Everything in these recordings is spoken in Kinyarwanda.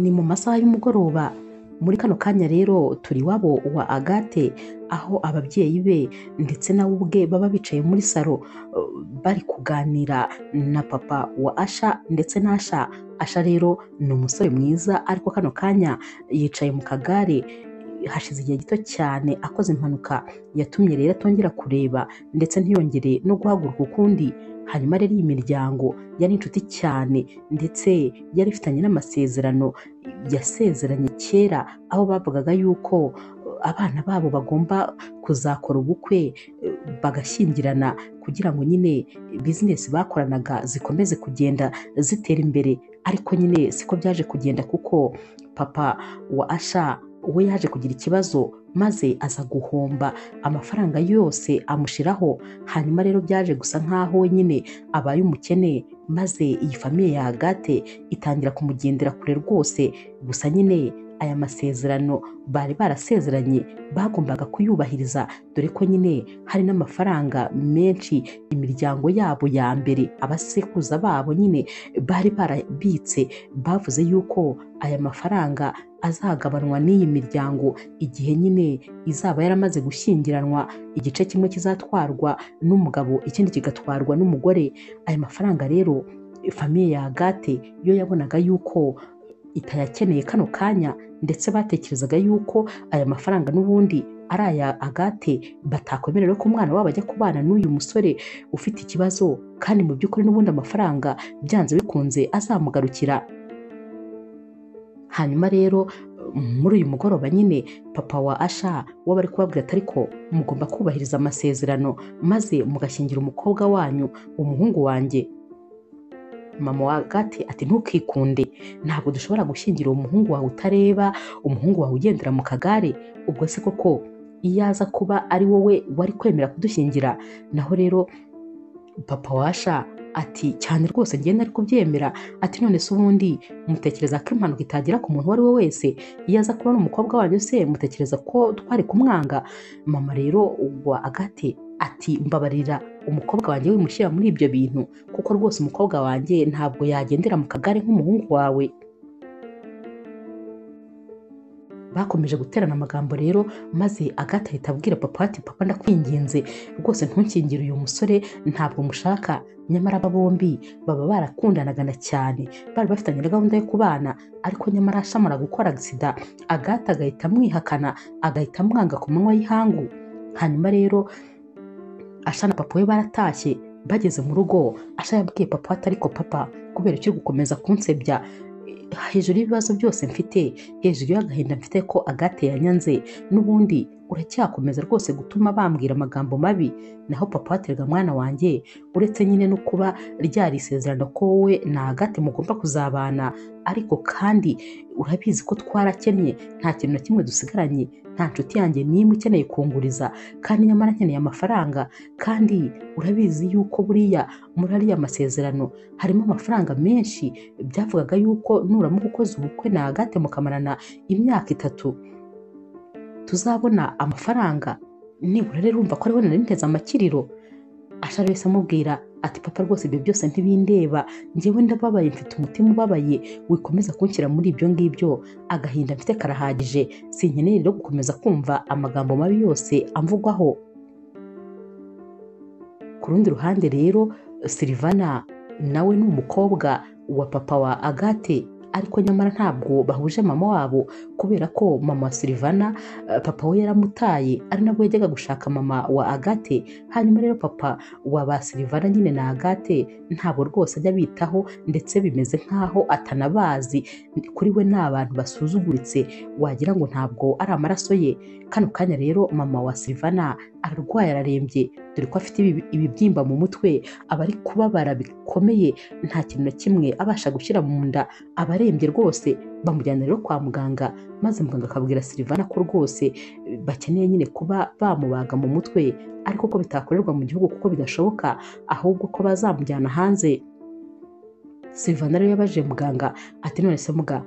Ni mu masaha y'umugoroba. Muri kano kanya rero turi iwabo wa Agathe, aho ababyeyi be ndetse nawe ubwe baba bicaye muri salo bari kuganira na papa wa Asha ndetse na Asha. Asha rero ni umusore mwiza, ariko kano kanya yicaye mu kagare. Hashize igihe gito cyane akoze impanuka yatumye rero atongera kureba ndetse ntiyongere no guhaguruka ukundi. Hanyuma rero iyi miryango yari inshuti cyane ndetse yari ifitanye n'amasezerano yasezeranye kera, aho bavugaga yuko abana babo bagomba kuzakora ubukwe bagashyingirana kugira ngo nyine bizinesi bakoranaga zikomeze kugenda zitera imbere. Ariko nyine siko byaje kugenda, kuko papa wa Asha we yaje kugira ikibazo maze aza guhomba amafaranga yose amushiraho. Hanyuma rero byaje gusa nkaho we nyine abaye umukene, maze iyi famiye ya Agathe itangira kumugendera kure rwose. Gusa nyine aya masezerano bari barasezeranye bagombaga kuyubahiriza, dore ko nyine hari n'amafaranga menshi imiryango yabo ya mbere, abasekuruza babo nyine bari barabitse. Bavuze yuko aya mafaranga azagabanwa n'iyi miryango igihe nyine izaba yaramaze gushyingiranwa, igice kimwe kizatwarwa n'umugabo ikindi kigatwarwa n'umugore. Aya mafaranga rero famiye ya Agathe yo yabonaga yuko itayakeneye kano kanya, ndetse batekerezaga yuko aya mafaranga n'ubundi ari aya Agathe, batakwemerera ko umwana wabo ajya kubana n'uyu musore ufite ikibazo, kandi mu by'ukuri n'ubundi amafaranga byanze bikunze azamugarukira. Hanyuma rero muri uyu mugoroba nyine papa wa Asha we bari kubabwira ati ariko mugomba kubahiriza amasezerano maze mugashyingira umukobwa wanyu umuhungu wanjye. Mama wa Agathe ati ntukikunde, ntabwo dushobora gushyingira uwo muhungu wawe utareba, umuhungu wawe ugendera mu kagare. Ubwo se koko iyo aza kuba ari wowe wari kwemera kudushyingira? Naho rero papa wa Asha ati cyane rwose njye nari kubyemera. Ati none se ubundi mutekereza ko impanuka itagera ku muntu uwo ari we wese? Iyo aza kuba ari umukobwa wanyu se mutekereza ko twari kumwanga? Mama rero wa Agathe ati mbabarira, umukobwa wanjye wimushyira muri ibyo bintu, kuko rwose umukobwa wanjye ntabwo yagendera mu kagare nk'umuhungu wawe. Bakomeje guterana amagambo rero, maze Agathe ahita abwira papa ati papa ndakwinginze rwose ntunkingire uyu musore, ntabwo mushaka. Nyamara aba bombi baba barakundanaga na cyane, bari bafitanye na gahunda yo kubana, ariko nyamara ashamara gukora agisida Agathe agahita amwihakana, agahita amwanga ku manywa y'ihangu. Hanyuma rero Asha na papa we baratashye. Bageze mu rugo Asha yabwiye papa ati ariko papa, kubera icyo gukomeza kunsebya hejuru y'ibibazo byose mfite, hejuru y'agahinda mfite ko Agathe yanyanze, n'ubundi uracyakomeza rwose gutuma bambwira amagambo mabi. Naho papa aterega mwana wanjye, uretse nyine no kuba ryari isezerano ko wowe na Agathe mugomba kuzabana, ariko kandi urabizi ko twarakennye, nta kintu na kimwe dusigaranye, nta nshuti yanjye n'imwe ikeneye kunguriza, kandi nyamara nkeneye amafaranga, kandi urabizi yuko buriya muri ariya masezerano harimo amafaranga menshi. Byavugaga yuko nuramuka ukoze ubukwe na Agathe mukamarana imyaka 3 tuzabona amafaranga nibura. Rero urumva ko ariho nari nteze amakiriro. Asha wese amubwira ati papa rwose ibyo byose ntibindeba, njyewe ndababaye, mfite umutima ubabaye, wikomeza kunshyira muri ibyo ngibyo, agahinda mfite karahagije, sinkeneye rero gukomeza kumva amagambo mabi yose amvugwaho. Ku rundi ruhande rero Silvana nawe ni umukobwa wa papa wa Agathe, ariko nyamara ntabwo bahuje mama wabo, kubera ko mama wa Silvana papa we yaramutaye, ari nabwo yajyaga gushaka mama wa Agathe. Hanyuma rero papa wa ba Silvana nyine na Agathe ntabwo rwose ajya abitaho, ndetse bimeze nkaho atanabazi, kuri we ni abantu basuzuguritse, wagira ngo ntabwo ari amaraso ye. Kano kanya rero mama wa Silvana ararwaye, ararembye, dore ko afite ibibyimba mu mutwe, aba ari kubabara bikomeye, nta kintu na kimwe abasha gushyira mu nda, aba arembye rwose. Bamujyana rero kwa muganga, maze muganga akabwira Silvana ko rwose bakeneye nyine kuba bamubaga mu mutwe, ariko ko bitakorerwa mu gihugu kuko bidashoboka, ahubwo ko bazamujyana hanze. Silvana rero yabajije muganga ati none se muga,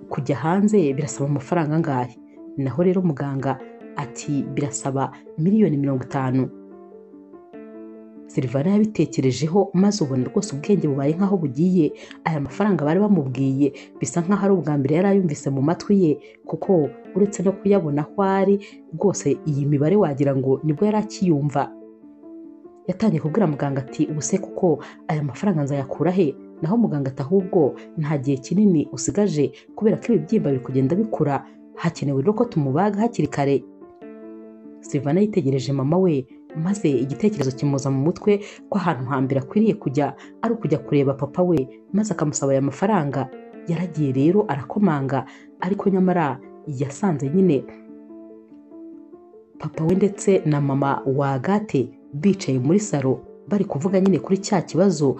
kujya hanze birasaba amafaranga angahe? Naho rero muganga ati birasaba miliyoni 50. Silvana yabitekerejeho maze ubona rwose ubwenge bubaye nk'aho bugiye. Aya mafaranga bari bamubwiye bisa nk'aho ari ubwa mbere yari ayumvise mu matwi ye, kuko uretse no kuyabona aho ari rwose iyi mibare wagira ngo nibwo yari akiyumva. Yatangiye kubwira muganga ati ubuse kuko aya mafaranga nzayakura he? Naho muganga ati ahubwo nta gihe kinini usigaje kubera ko ibibyimba biri kugenda bikura, hakenewe rero ko tumubaga hakiri kare. Silvana yitegereje mama we maze igitekerezo kimuza mu mutwe ko ahantu hambere akwiriye kujya ari ukujya kureba papa we, maze akamusaba aya mafaranga. Yaragiye rero arakomanga, ariko nyamara yasanze nyine papa we ndetse na mama wa Agathe bicaye muri salo bari kuvuga nyine kuri cya kibazo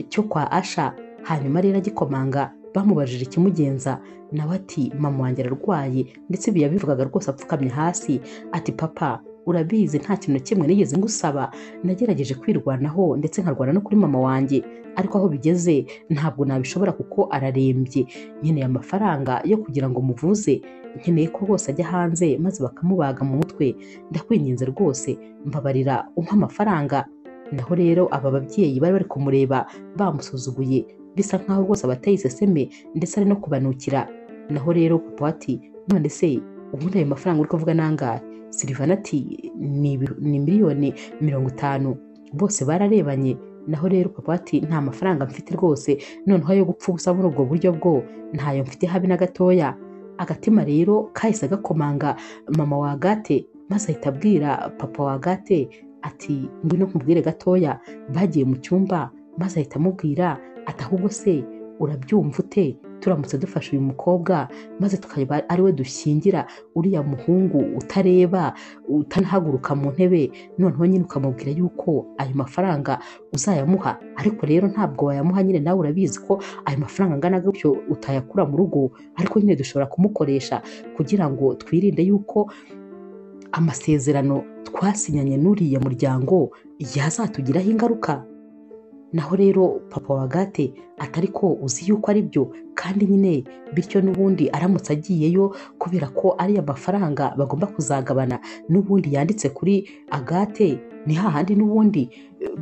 cyo kwa Asha. Hanyuma rero agikomanga bamubajije ikimugenza, nawe ati mama wanjye ararwaye, ndetse ibi yabivugaga rwose apfukamye hasi ati papa urabizi nta kintu kimwe nigeze ngusaba, nagerageje kwirwanaho ndetse nkarwana no kuri mama wanjye, ariko aho bigeze ntabwo nabishobora kuko ararembye, nkeneye amafaranga yo kugira ngo muvuze, nkeneye ko rwose ajya hanze maze bakamubaga mu mutwe, ndakwinginze rwose mbabarira umpe amafaranga. Naho rero aba babyeyi bari bari kumureba bamusuzuguye bisa nkaho rwose abateye iseseme ndetse ari no kubanukira. Naho rero papa ati none se ubundi ayo mafaranga uri kuvuga nangahe? Silvana ati ni 50,000,000. Bose bararebanye. Naho rero papa ati nta mafaranga mfite rwose, noneho ayo gupfa ubusa muri ubwo buryo bwo ntayo mfite habe na gatoya. Agatima rero kahise gakomanga mama wa Agathe, maze ahita abwira papa wa Agathe ati ngwino nkubwire gatoya. Bagiye mu cyumba maze ahita amubwira ati ahubwo se urabyumva ute turamutse dufashe uyu mukobwa maze tukaba ari we dushyingira uriya muhungu utareba utanahaguruka mu ntebe, noneho nyine ukamubwira yuko ayo mafaranga uzayamuha, ariko rero ntabwo wayamuha nyine nawe urabizi ko ayo mafaranga angana gutyo utayakura mu rugo, ariko nyine dushobora kumukoresha kugira ngo twirinde yuko amasezerano twasinyanye n'uriya muryango yazatugiraho ingaruka. Naho rero papa wa Agathe atari ko uzi yuko ari byo, kandi nyine bityo n'ubundi aramutse agiyeyo kubera ko ariya mafaranga bagomba kuzagabana n'ubundi yanditse kuri Agathe, ni hahandi n'ubundi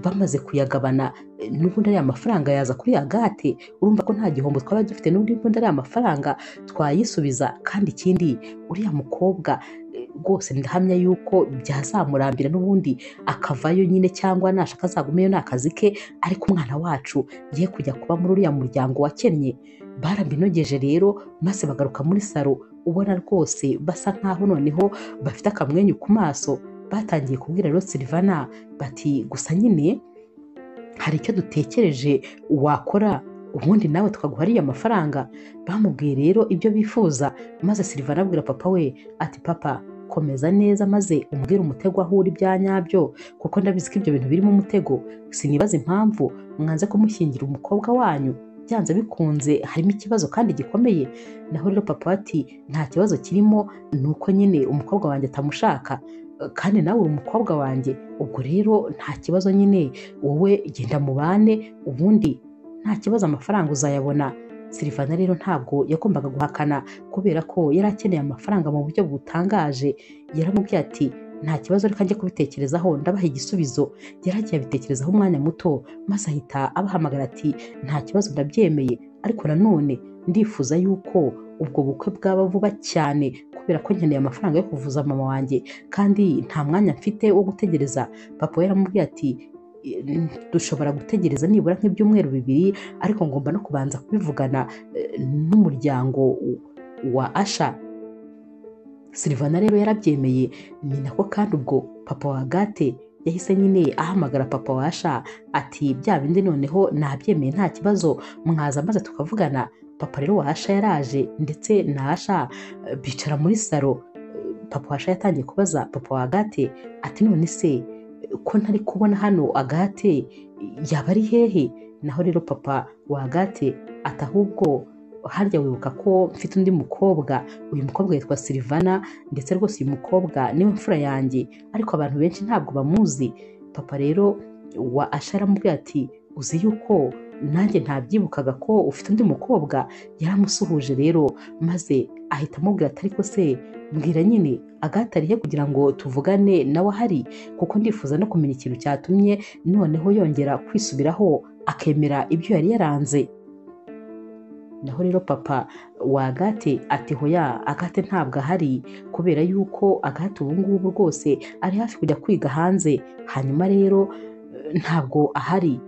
bamaze kuyagabana n'ubundi ariya mafaranga yaza kuri Agathe, urumva ko nta gihombo twaba dufite, n'ubundi ariya mafaranga twayisubiza. Kandi ikindi uriya mukobwa rwose ndahamya yuko byazamurambira n'ubundi akavayo nyine, cyangwa nashaka azagumeyo ni akazi ke, ariko umwana wacu ye kujya kuba muri uriya muryango wakennye. Barabinogeje rero maze bagaruka muri salo ubona rwose basa nkaho noneho bafite akamwenyu ku maso. Batangiye kubwira rero Silvana bati gusa nyine hari icyo dutekereje wakora ubundi nawe tukaguha ariya mafaranga. Bamubwiye rero ibyo bifuza, maze Silvana abwira papa we ati papa komeza neza maze umbwire umutego aho uri bya nyabyo, kuko ndabizi ko ibyo bintu birimo umutego, sinibaza impamvu mwanze kumushyingira umukobwa wanyu, byanze bikunze harimo ikibazo kandi gikomeye. Naho rero papa ati nta kibazo kirimo, ni uko nyine umukobwa wanjye atamushaka, kandi nawe uri umukobwa wanjye, ubwo rero nta kibazo nyine wowe genda mubane ubundi nta kibazo amafaranga uzayabona. Silvana rero ntabwo yagombaga guhakana kubera ko yari akeneye amafaranga mu buryo butangaje. Yaramubwiye ati nta kibazo reka njye kubitekerezaho ndabaha igisubizo. Yaragiye abitekerezaho umwanya muto maze ahita abahamagara ati nta kibazo ndabyemeye, ariko nanone ndifuza yuko ubwo bukwe bwaba vuba cyane kubera ko nkeneye amafaranga yo kuvuza mama wanjye kandi nta mwanya mfite wo gutegereza. Papa we yaramubwiye ati dushobora gutegereza nibura nk'ibyumweru 2, ariko ngomba no kubanza kubivugana n'umuryango wa Asha. Silvana rero yarabyemeye. Ni nako kandi ubwo papa wa Agathe yahise nyine ahamagara papa wa Asha ati bya bindi noneho nabyemeye nta kibazo mwaza maze tukavugana. Papa rero wa Asha yaraje ndetse na Asha bicara muri salo. Papa wa Asha yatangiye kubaza papa wa Agathe ati none se ko ntari kubona hano Agathe yaba ari hehe? Naho rero papa wa Agathe ati ahubwo harya wibuka ko mfite undi mukobwa, uyu mukobwa yitwa Silvana ndetse rwose uyu mukobwa niwe mfura yanjye, ariko abantu benshi ntabwo bamuzi. Papa rero wa Asha aramubwira ati uzi yuko Nanjye ntabyibukaga ko ufite undi mukobwa. Yaramusuhuje rero maze ahita amubwira ati ariko se mbwira nyine Agathe arihe kugira ngo tuvugane nawe ahari, kuko ndifuza no kumenya ikintu cyatumye noneho yongera kwisubiraho akemera ibyo yari yaranze. Naho rero papa wa Agathe ati hoya, Agathe ntabwo ahari kubera yuko Agathe ubu ngubu rwose ari hafi kujya kwiga hanze, hanyuma rero ntabwo ahari.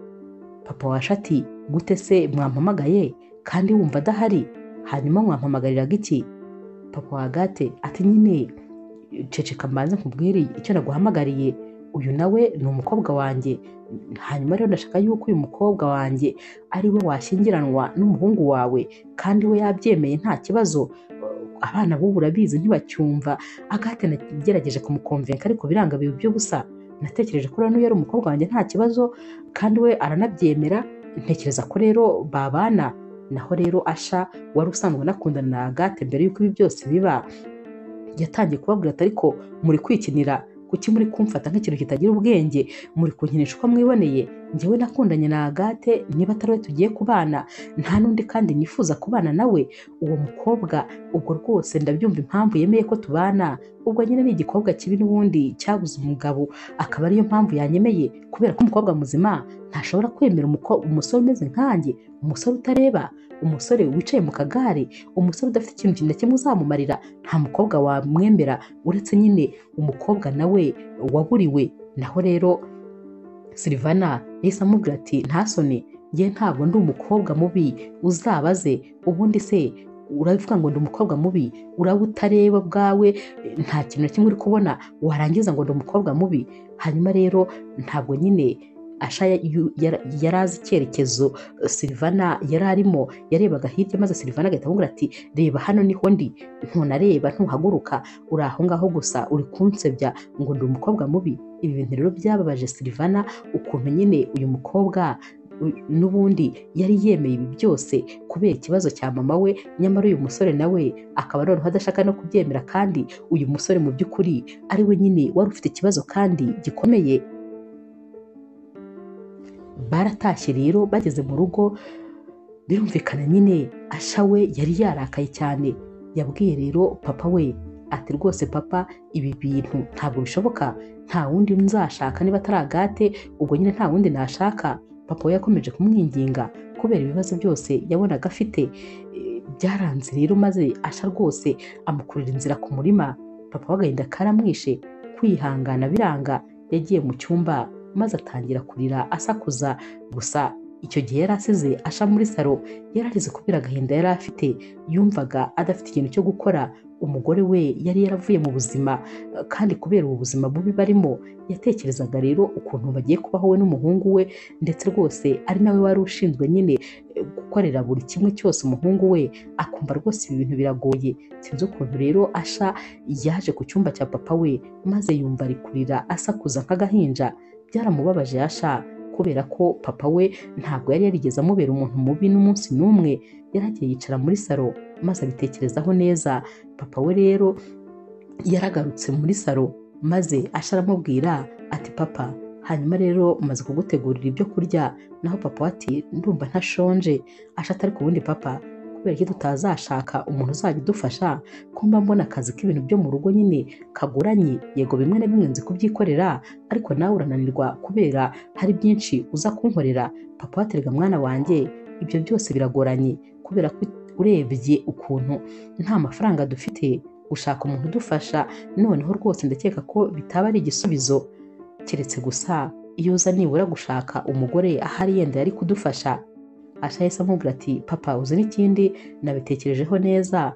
Papa wa Asha ati gute se mwampamagaye kandi wumva adahari, hanyuma mwampamagariraga iki? Papa wa Agathe ati nyine ceceka mbanze nkubwire icyo naguhamagariye, uyu nawe ni umukobwa wanjye, hanyuma rero ndashaka yuko uyu mukobwa wanjye ari we washyingiranwa n'umuhungu wawe, kandi we yabyemeye nta kibazo. Abana b'ubu urabizi ntibacyumva. Agathe nagerageje kumukonvenka ariko biranga biba iby'ubusa. Natekereje ko rero n'uyu ari umukobwa wanjye nta kibazo, kandi we aranabyemera, ntekereza ko rero babana. Naho rero Asha wari usanzwe anakundana na Agathe mbere y'uko ibi byose biba, yatangiye kubabwira ati ariko muri kwikinira, kuki muri kumfata nk'ikintu kitagira ubwenge, muri kunkinisha uko mwiboneye? Njyewe nakundanye na Agathe, niba atari we tugiye kubana nta n'undi kandi nifuza kubana nawe. Uwo mukobwa ubwo rwose ndabyumva impamvu yemeye ko tubana, ubwo nyine ni igikobwa kibi n'ubundi cyabuze umugabo, akaba ariyo mpamvu yanyemeye, kubera ko umukobwa muzima ntashobora kwemera umusore umeze nkanjye, umusore utareba, umusore wicaye mu kagare, umusore udafite ikintu na kimwe uzamumarira. Nta mukobwa wamwemera uretse nyine umukobwa nawe waburiwe. Naho rero Silvana yahise amubwira ati ntasone, njye ntabwo ndi umukobwa mubi, uzabaze. Ubundi se uravuga ngo ndi umukobwa mubi, uraba utareba bwawe nta kintu na kimwe uri kubona, warangiza ngo ndi umukobwa mubi. Hanyuma rero ntabwo nyine Asha yari azi icyerekezo Silvana yari arimo, yarebaga hirya maze Silvana agahita amubwira ati reba hano niho ndi, ntunareba ntuhaguruka, uri aho ngaho gusa uri kunsebya ngo ndi umukobwa mubi. Ibi bintu rero byababaje Silvana ukuntu nyine uyu mukobwa n'ubundi yari yemeye ibi byose kubera ikibazo cya mama we, nyamara uyu musore nawe akaba noneho adashaka no kubyemera, kandi uyu musore mu by'ukuri ari we nyine wari ufite ikibazo kandi gikomeye. Baratashye rero bageze mu rugo, birumvikana nyine Asha we yari yarakaye cyane. Yabwiye rero papa we ati rwose papa, ibi bintu ntabwo bishoboka, nta wundi nzashaka niba atari Agathe, ubwo nyine nta wundi nashaka. Papa we yakomeje kumwinginga kubera ibibazo byose yabonaga afite, byaranze rero maze Asha rwose amukurira inzira ku murima. Papa we agahinda karamwishe, kwihangana biranga, yagiye mu cyumba maze atangira kurira asakuza. Gusa icyo gihe yari asize Asha muri saro, yararize kubera agahinda yari afite, yumvaga adafite ikintu cyo gukora. Umugore we yari yaravuye mu buzima, kandi kubera ubu buzima bubi barimo, yatekerezaga rero ukuntu bagiye kubaho we n'umuhungu we, ndetse rwose ari nawe wari ushinzwe nyine gukorera buri kimwe cyose umuhungu we, akumva rwose ibi bintu biragoye. Sinzi ukuntu rero Asha yaje ku cyumba cya papa we maze yumva ari kurira asakuza nk'agahinja. Byaramubabaje Asha kubera ko papa we ntabwo yari yarigeze amubera umuntu mubi n'umunsi n'umwe. Yaragiye yicara muri saro maze abitekerezaho neza. Papa we rero yaragarutse muri saro maze Asha aramubwira ati papa, hanyuma rero maze kugutegurira ibyo kurya. Naho papa we ati ndumva ntashonje. Asha atari ku wundi papa, kubera ko tutazashaka umuntu uzajya udufasha, ko mba mbona akazi k'ibintu byo mu rugo nyine kagoranye, yego bimwe na bimwe nzi kubyikorera, ariko nawe urananirwa kubera hari byinshi uza kunkorera. Papa waterega mwana wanjye, ibyo byose biragoranye kubera ko urebye ukuntu nta mafaranga dufite, gushaka umuntu udufasha noneho rwose ndakeka ko bitaba ari igisubizo, keretse gusa iyo uza nibura gushaka umugore ahari yenda yari kudufasha. Asha yahise amubwira ati papa uzi n'ikindi, nabitekerejeho neza,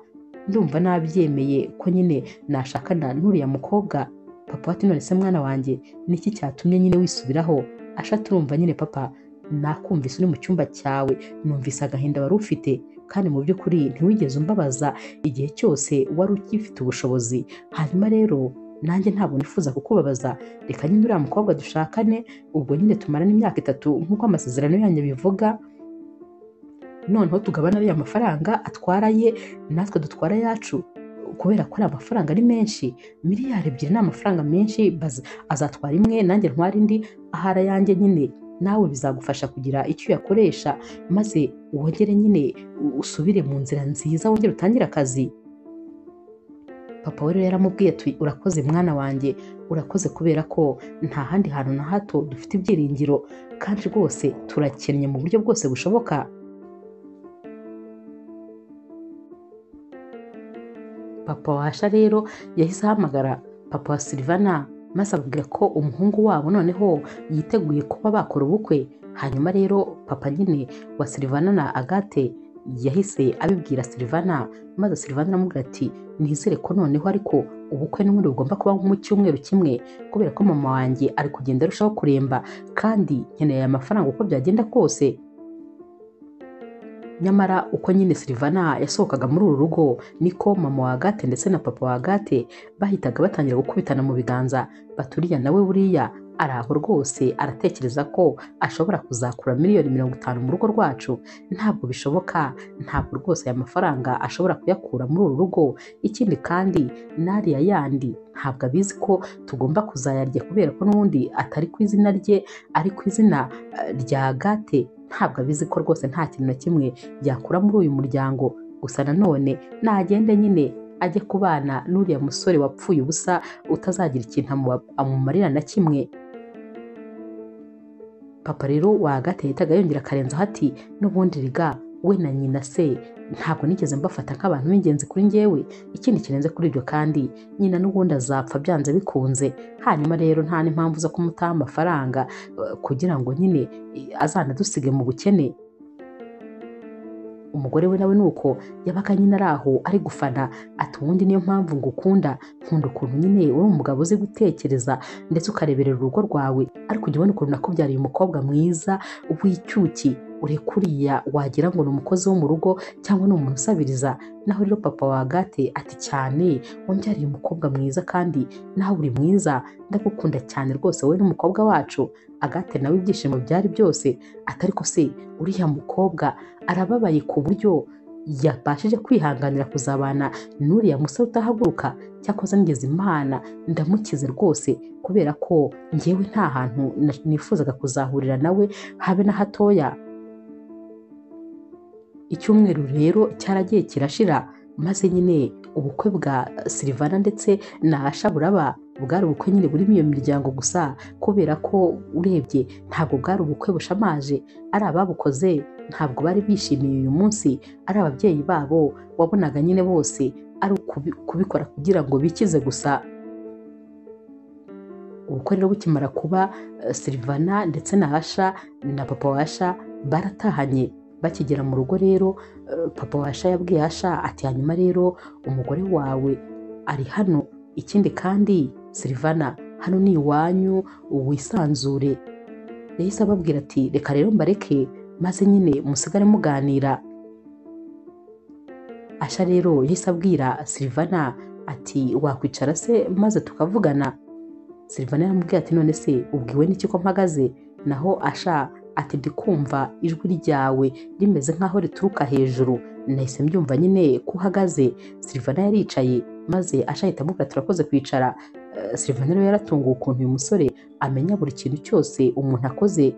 ndumva nabyemeye ko nyine nashakana n'uriya mukobwa. Papa ati none se mwana wanjye niki cyatumye nyine wisubiraho? Asha turumva nyine papa, nakumvise uri mu cyumba cyawe, numvise agahinda wari ufite, kandi mu by'ukuri ntiwigeze umbabaza igihe cyose wari ugifite ubushobozi. Hanyuma rero nanjye ntabwo nifuza kukubabaza, reka nyine uriya mukobwa dushakane, ubwo nyine tumarane imyaka 3 nk'uko amasezerano yanyu bivuga, noneho tugabana ariya mafaranga atwara ye natwe dutwara yacu, kubera ko ari amafaranga ari menshi. Miliyari 2 ni amafaranga menshi, azatwara imwe nanjye ntwara indi, ahari ayanjye nyine Nawe bizagufasha kugira icyo uyakoresha, maze wongere nyine usubire mu nzira nziza, wongere utangire akazi. Papa we rero yaramubwiye ati urakoze mwana wanjye, urakoze kubera ko nta handi hantu na hato dufite ibyiringiro, kandi rwose turakennye mu buryo bwose bushoboka. Papa wa Asha rero yahise ahamagara papa wa Silvana, maze ababwira ko umuhungu wabo noneho yiteguye kuba bakora ubukwe. Hanyuma rero papa nyine wa Silvana na Agathe yahise abibwira Silvana, maze Silvana aramubwira ati nizere ko noneho ariko ubukwe n'ubundi bugomba kuba mu cyumweru kimwe, kubera ko mama wanjye ari kugenda arushaho kuremba kandi nkeneye aya mafaranga uko byagenda kose. Nyamara uko nyine Silvana yasohokaga muri uru rugo, niko mama wa Agathe ndetse na papa wa Agathe bahitaga batangira gukubitana mu biganza, baturiya nawe buriya ari aho rwose aratekereza ko ashobora kuzakura 50 miliyoni mu rugo rwacu. Ntabwo bishoboka, ntabwo rwose aya mafaranga ashobora kuyakura muri uru rugo. Ikindi kandi n'ariya yandi ntabwo abizi ko tugomba kuzayarya, kubera ko n'ubundi atari ku izina rye, ari ku izina rya Agathe. Ntabwo abizi ko rwose nta kintu na kimwe yakura muri uyu muryango. Gusa nanone nagende nyine ajye kubana n'uriya musore wapfuye ubusa, utazagira ikintu amumarira na kimwe. Papa rero wa Agathe yahitaga yongera akarenzaho ati n'ubundi riga we na nyina se ntabwo nigeze mbafata nk'abantu b'ingenzi kuri njyewe. Ikindi kirenze kuri ibyo kandi nyina n'ubundi azapfa byanze bikunze, hanyuma rero nta n'impamvu zo kumutaha amafaranga kugira ngo nyine azanadusige mu bukene. Umugore we nawe nuko yabaga nyine ari aho ari gufana ati ubundi niyo mpamvu ngukunda, nkunda ukuntu nyine uri umugabo uzi gutekereza ndetse ukareberera urugo rwawe, ariko ujya ubona ukuntu nakubyariye umukobwa mwiza w'icyuki, urekuriya wagira ngo ni umukozi wo mu rugo cyangwa ni umuntu usabiriza. Naho rero papa wa Agathe ati cyane wambyariye umukobwa mwiza kandi nawe uri mwiza, ndagukunda cyane rwose wowe n'umukobwa wacu. Agathe nawe ibyishimo byari byose, ati ariko se uriya mukobwa arababaye ku buryo yabashije kwihanganira kuzabana n'uriya musore utahaguruka, cyakoze nigeze Imana ndamukize rwose, kubera ko njyewe nta hantu nifuzaga kuzahurira nawe habe na hatoya. Icyumweru rero cyaragiye kirashira, maze nyine ubukwe bwa Silvana ndetse na Asha buraba. Bwari ubukwe nyine burimo iyo miryango gusa, kubera ko urebye ntabwo bwari ubukwe bushamaje. Ari ababukoze ntabwo bari bishimiye uyu munsi, ari ababyeyi babo wabonaga nyine bose ari kubikora kugira ngo bikize gusa. Ubukwe rero bukimara kuba, Silvana ndetse na Asha na papa wa Asha baratahanye. Bakigera mu rugo rero, papa wa Asha yabwiye Asha ati hanyuma rero umugore wawe ari hano, ikindi kandi Silvana hano ni iwanyu wisanzure. Yahise ababwira ati reka rero mbareke maze nyine musigare muganira. Asha rero yahise abwira Silvana ati wakwicara se maze tukavugana. Silvana yaramubwiye ati none se ubwiwe n'iki ko mpagaze? Naho Asha ati ndikumva ijwi ryawe rimeze nk'aho rituruka hejuru, nahise mbyumva nyine ko uhagaze. Silvana yaricaye maze Asha ahita amubwira ati urakoze kwicara. Silvana rero yaratunguwe ukuntu uyu musore amenya buri kintu cyose umuntu akoze.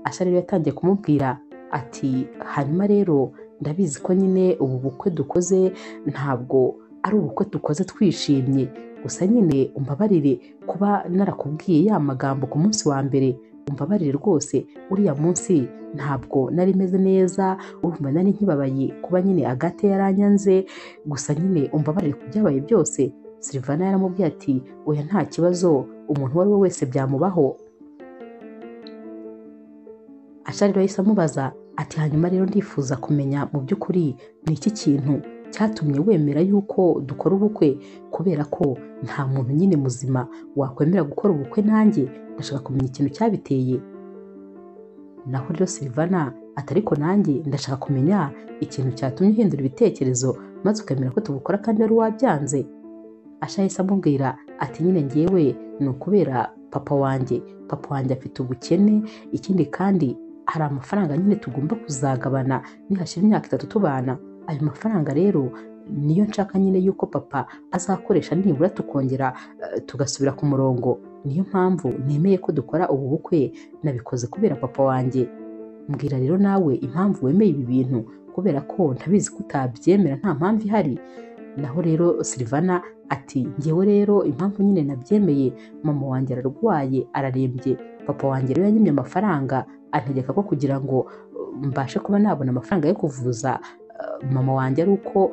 Asha rero yatangiye kumubwira ati hanyuma rero ndabizi ko nyine ubu bukwe dukoze ntabwo ari ubukwe dukoze twishimye, gusa nyine umbabarire kuba narakubwiye ya magambo ku munsi wa mbere, umbabarire rwose, uriya munsi ntabwo nari meze neza, urumva nari nkibabaye kuba nyine Agathe yaranyanze, gusa nyine umbabarire ku byabaye byose. Silvana yaramubwiye ati oya nta kibazo, umuntu uwo ari we wese byamubaho. Asha rero yahise amubaza ati hanyuma rero ndifuza kumenya mu by'ukuri ni iki kintu cyatumye wemera yuko dukora ubukwe, kubera ko nta muntu nyine muzima wakwemera gukora ubukwe nanjye, ndashaka kumenya ikintu cyabiteye. Naho rero Silvana ati ariko nanjye ndashaka kumenya ikintu cyatumye uhindura ibitekerezo maze ukemera ko tubukora kandi wari wabyanze. Asha yahise amubwira ati nyine ngewe ni ukubera papa wanjye, papa wanjye afite ubukene, ikindi kandi hari amafaranga nyine tugomba kuzagabana nihashira imyaka 3 tubana. Ayo mafaranga rero niyo nshaka nyine yuko papa azakoresha nibura tukongera tugasubira ku murongo. Niyo mpamvu nemeye ko dukora ubu bukwe, nabikoze kubera papa wanjye. Mbwira rero nawe impamvu wemeye ibi bintu, kubera ko ntabizi ko utabyemera nta mpamvu ihari. Naho rero Silvana ati njyewe rero impamvu nyine nabyemeye, mama wanjye ararwaye ararembye, papa wanjye rero yanyimye amafaranga antegeka ko kugira ngo mbashe kuba nabona amafaranga yo kuvuza mama wanjye ari uko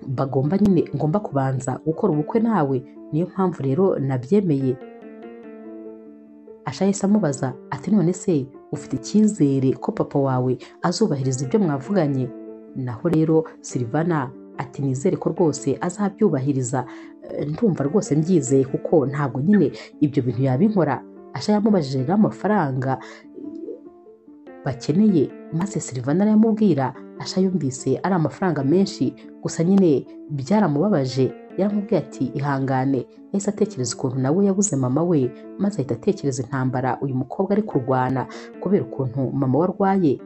bagomba nyine ngomba kubanza gukora ubukwe nawe, niyo mpamvu rero nabyemeye. Asha yahise amubaza ati none se ufite icyizere ko papa wawe azubahiriza ibyo mwavuganye? Naho rero Silvana ati nizere ko rwose azabyubahiriza, ndumva rwose mbyizeye kuko ntabwo nyine ibyo bintu yabinkora. Asha yamubajije rero amafaranga bakeneye, maze Silvana aramubwira. Asha yumvise ari amafaranga menshi, gusa nyine byaramubabaje. Yaramubwiye ati ihangane. Yahise atekereza ukuntu nawe yabuze mama we, maze ahita atekereza intambara uyu mukobwa ari kurwana kubera ukuntu mama we arwaye.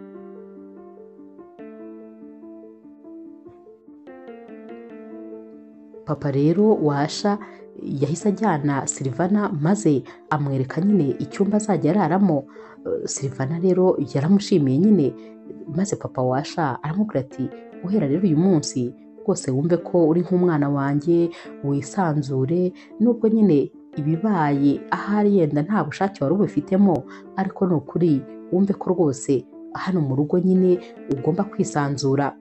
Papa rero wa Asha yahise ajyana Silvana maze amwereka nyine icyumba azajya araramo. Silvana rero yaramushimiye nyine, maze papa wa Asha aramubwira ati guhera rero uyu munsi rwose wumve ko uri nk'umwana wanjye, wisanzure, nubwo nyine ibibaye ahari yenda nta bushake wari ubifitemo, ariko ni ukuri wumve ko rwose hano mu rugo nyine ugomba kwisanzura.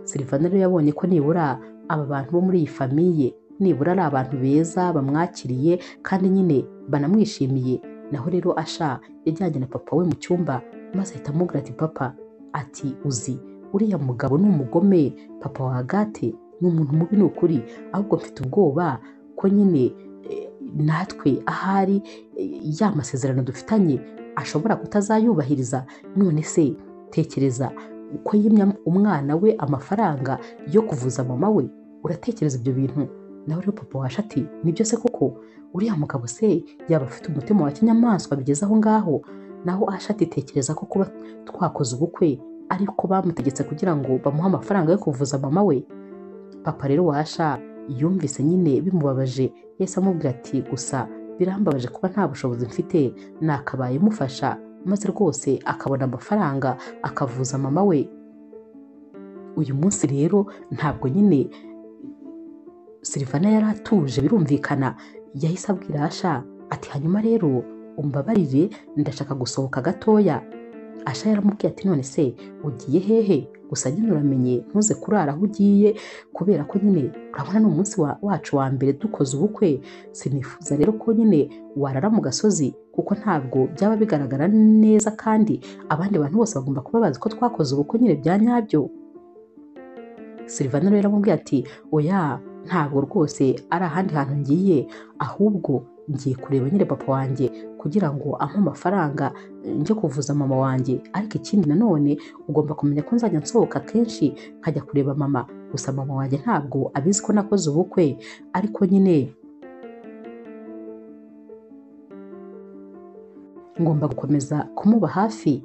Silvana rero yabonye ko nibura aba bantu bo muri iyi famiye nibura ari abantu beza bamwakiriye kandi nyine banamwishimiye. Naho rero Asha yajyanye na papa we mu cyumba, maze ahita amubwira ati papa, ati uzi uriya mugabo ni umugome, papa wa Agathe ni umuntu mubi ni ukuri, ahubwo mfite ubwoba ko nyine natwe ahari ya masezerano dufitanye ashobora kutazayubahiriza. None se tekereza uko yimya umwana we amafaranga yo kuvuza mama we, uratekereza ibyo bintu? Nawe rero papa wa Asha ati nibyo se koko, uriya mugabo se yaba afite umutima wa kinyamaswa bigeze aho ngaho? Naho Asha ati tekereza ko kuba twakoze ubukwe ariko bamutegetse kugira ngo bamuhe amafaranga yo kuvuza mama we. Papa rero wa Asha yumvise nyine bimubabaje, yahise amubwira ati gusa birambabaje kuba nta bushobozi mfite, nakabaye mufasha maze rwose akabona amafaranga akavuza mama we. Uyu munsi rero ntabwo nyine Silvana yari atuje birumvikana, yahise abwira Asha ati hanyuma rero umbabarire ndashaka gusohoka gatoya. Asha yaramubwiye ati none se ugiye hehe? Gusa nyine uramenye ntuze kurara aho ugiye, kubera ko nyine urabona ni umunsi wacu wa mbere dukoze ubukwe, sinifuza rero ko nyine warara mu gasozi kuko ntabwo byaba bigaragara neza, kandi abandi bantu bose bagomba kuba bazi ko twakoze ubukwe nyine bya nyabyo. Silvana rero yaramubwiye ati oya ntabwo rwose ari ahandi hantu ngiye, ahubwo ngiye kureba nyine papa wanjye kugira ngo ampe amafaranga njye kuvuza mama wanjye, ariko ikindi nanone ugomba kumenya ko nzajya nsohoka kenshi nkajya kureba mama, gusa mama wanjye ntabwo abizi ko nakoze ubukwe, ariko nyine ngomba gukomeza kumuba hafi.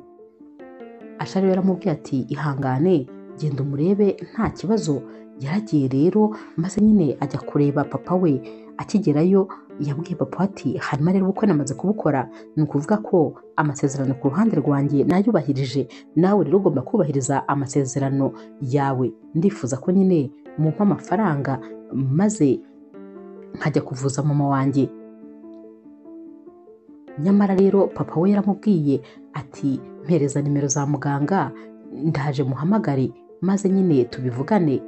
Asha rero yaramubwiye ati ihangane genda umurebe nta kibazo. Yaragiye rero maze nyine ajya kureba papa we. Akigerayo yabwiye papa ati hanyuma rero ubukwe namaze kubukora, ni ukuvuga ko amasezerano ku ruhande rwanjye nayubahirije, nawe rero ugomba kubahiriza amasezerano yawe, ndifuza ko nyine mumpa amafaranga maze nkajya kuvuza mama wanjye. Nyamara rero papa we yaramubwiye ati mpereza nimero za muganga ndaje muhamagare maze nyine tubivugane.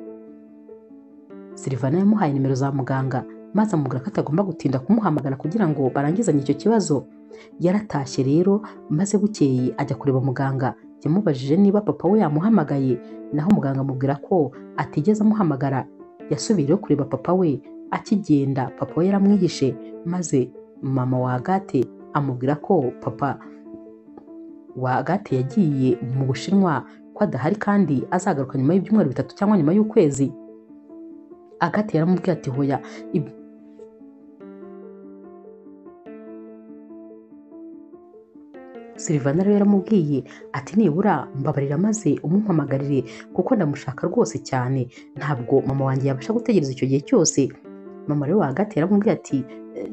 Silvana yamuhaye nimero za muganga maze amubwira ko atagomba gutinda kumuhamagara kugira ngo barangizanye icyo kibazo. Yaratashye rero maze bukeye ajya kureba muganga, yamubajije niba papa we yamuhamagaye, naho muganga amubwira ko atigeze amuhamagara. Yasubiyeyo kureba papa we, akigenda papa we yaramwihishe, maze mama wa Agathe amubwira ko papa wa Agathe yagiye mu Bushinwa, ko adahari kandi azagaruka nyuma y'ibyumweru 3 cyangwa nyuma y'ukwezi. Agathe yaramubwiye ati hoya Silvana rero yaramubwiye ati nibura mbabarira maze umumpamagarire kuko ndamushaka rwose cyane, ntabwo mama wanjye yabasha gutegereza icyo gihe cyose. Mama rero wa Agathe yaramubwiye ati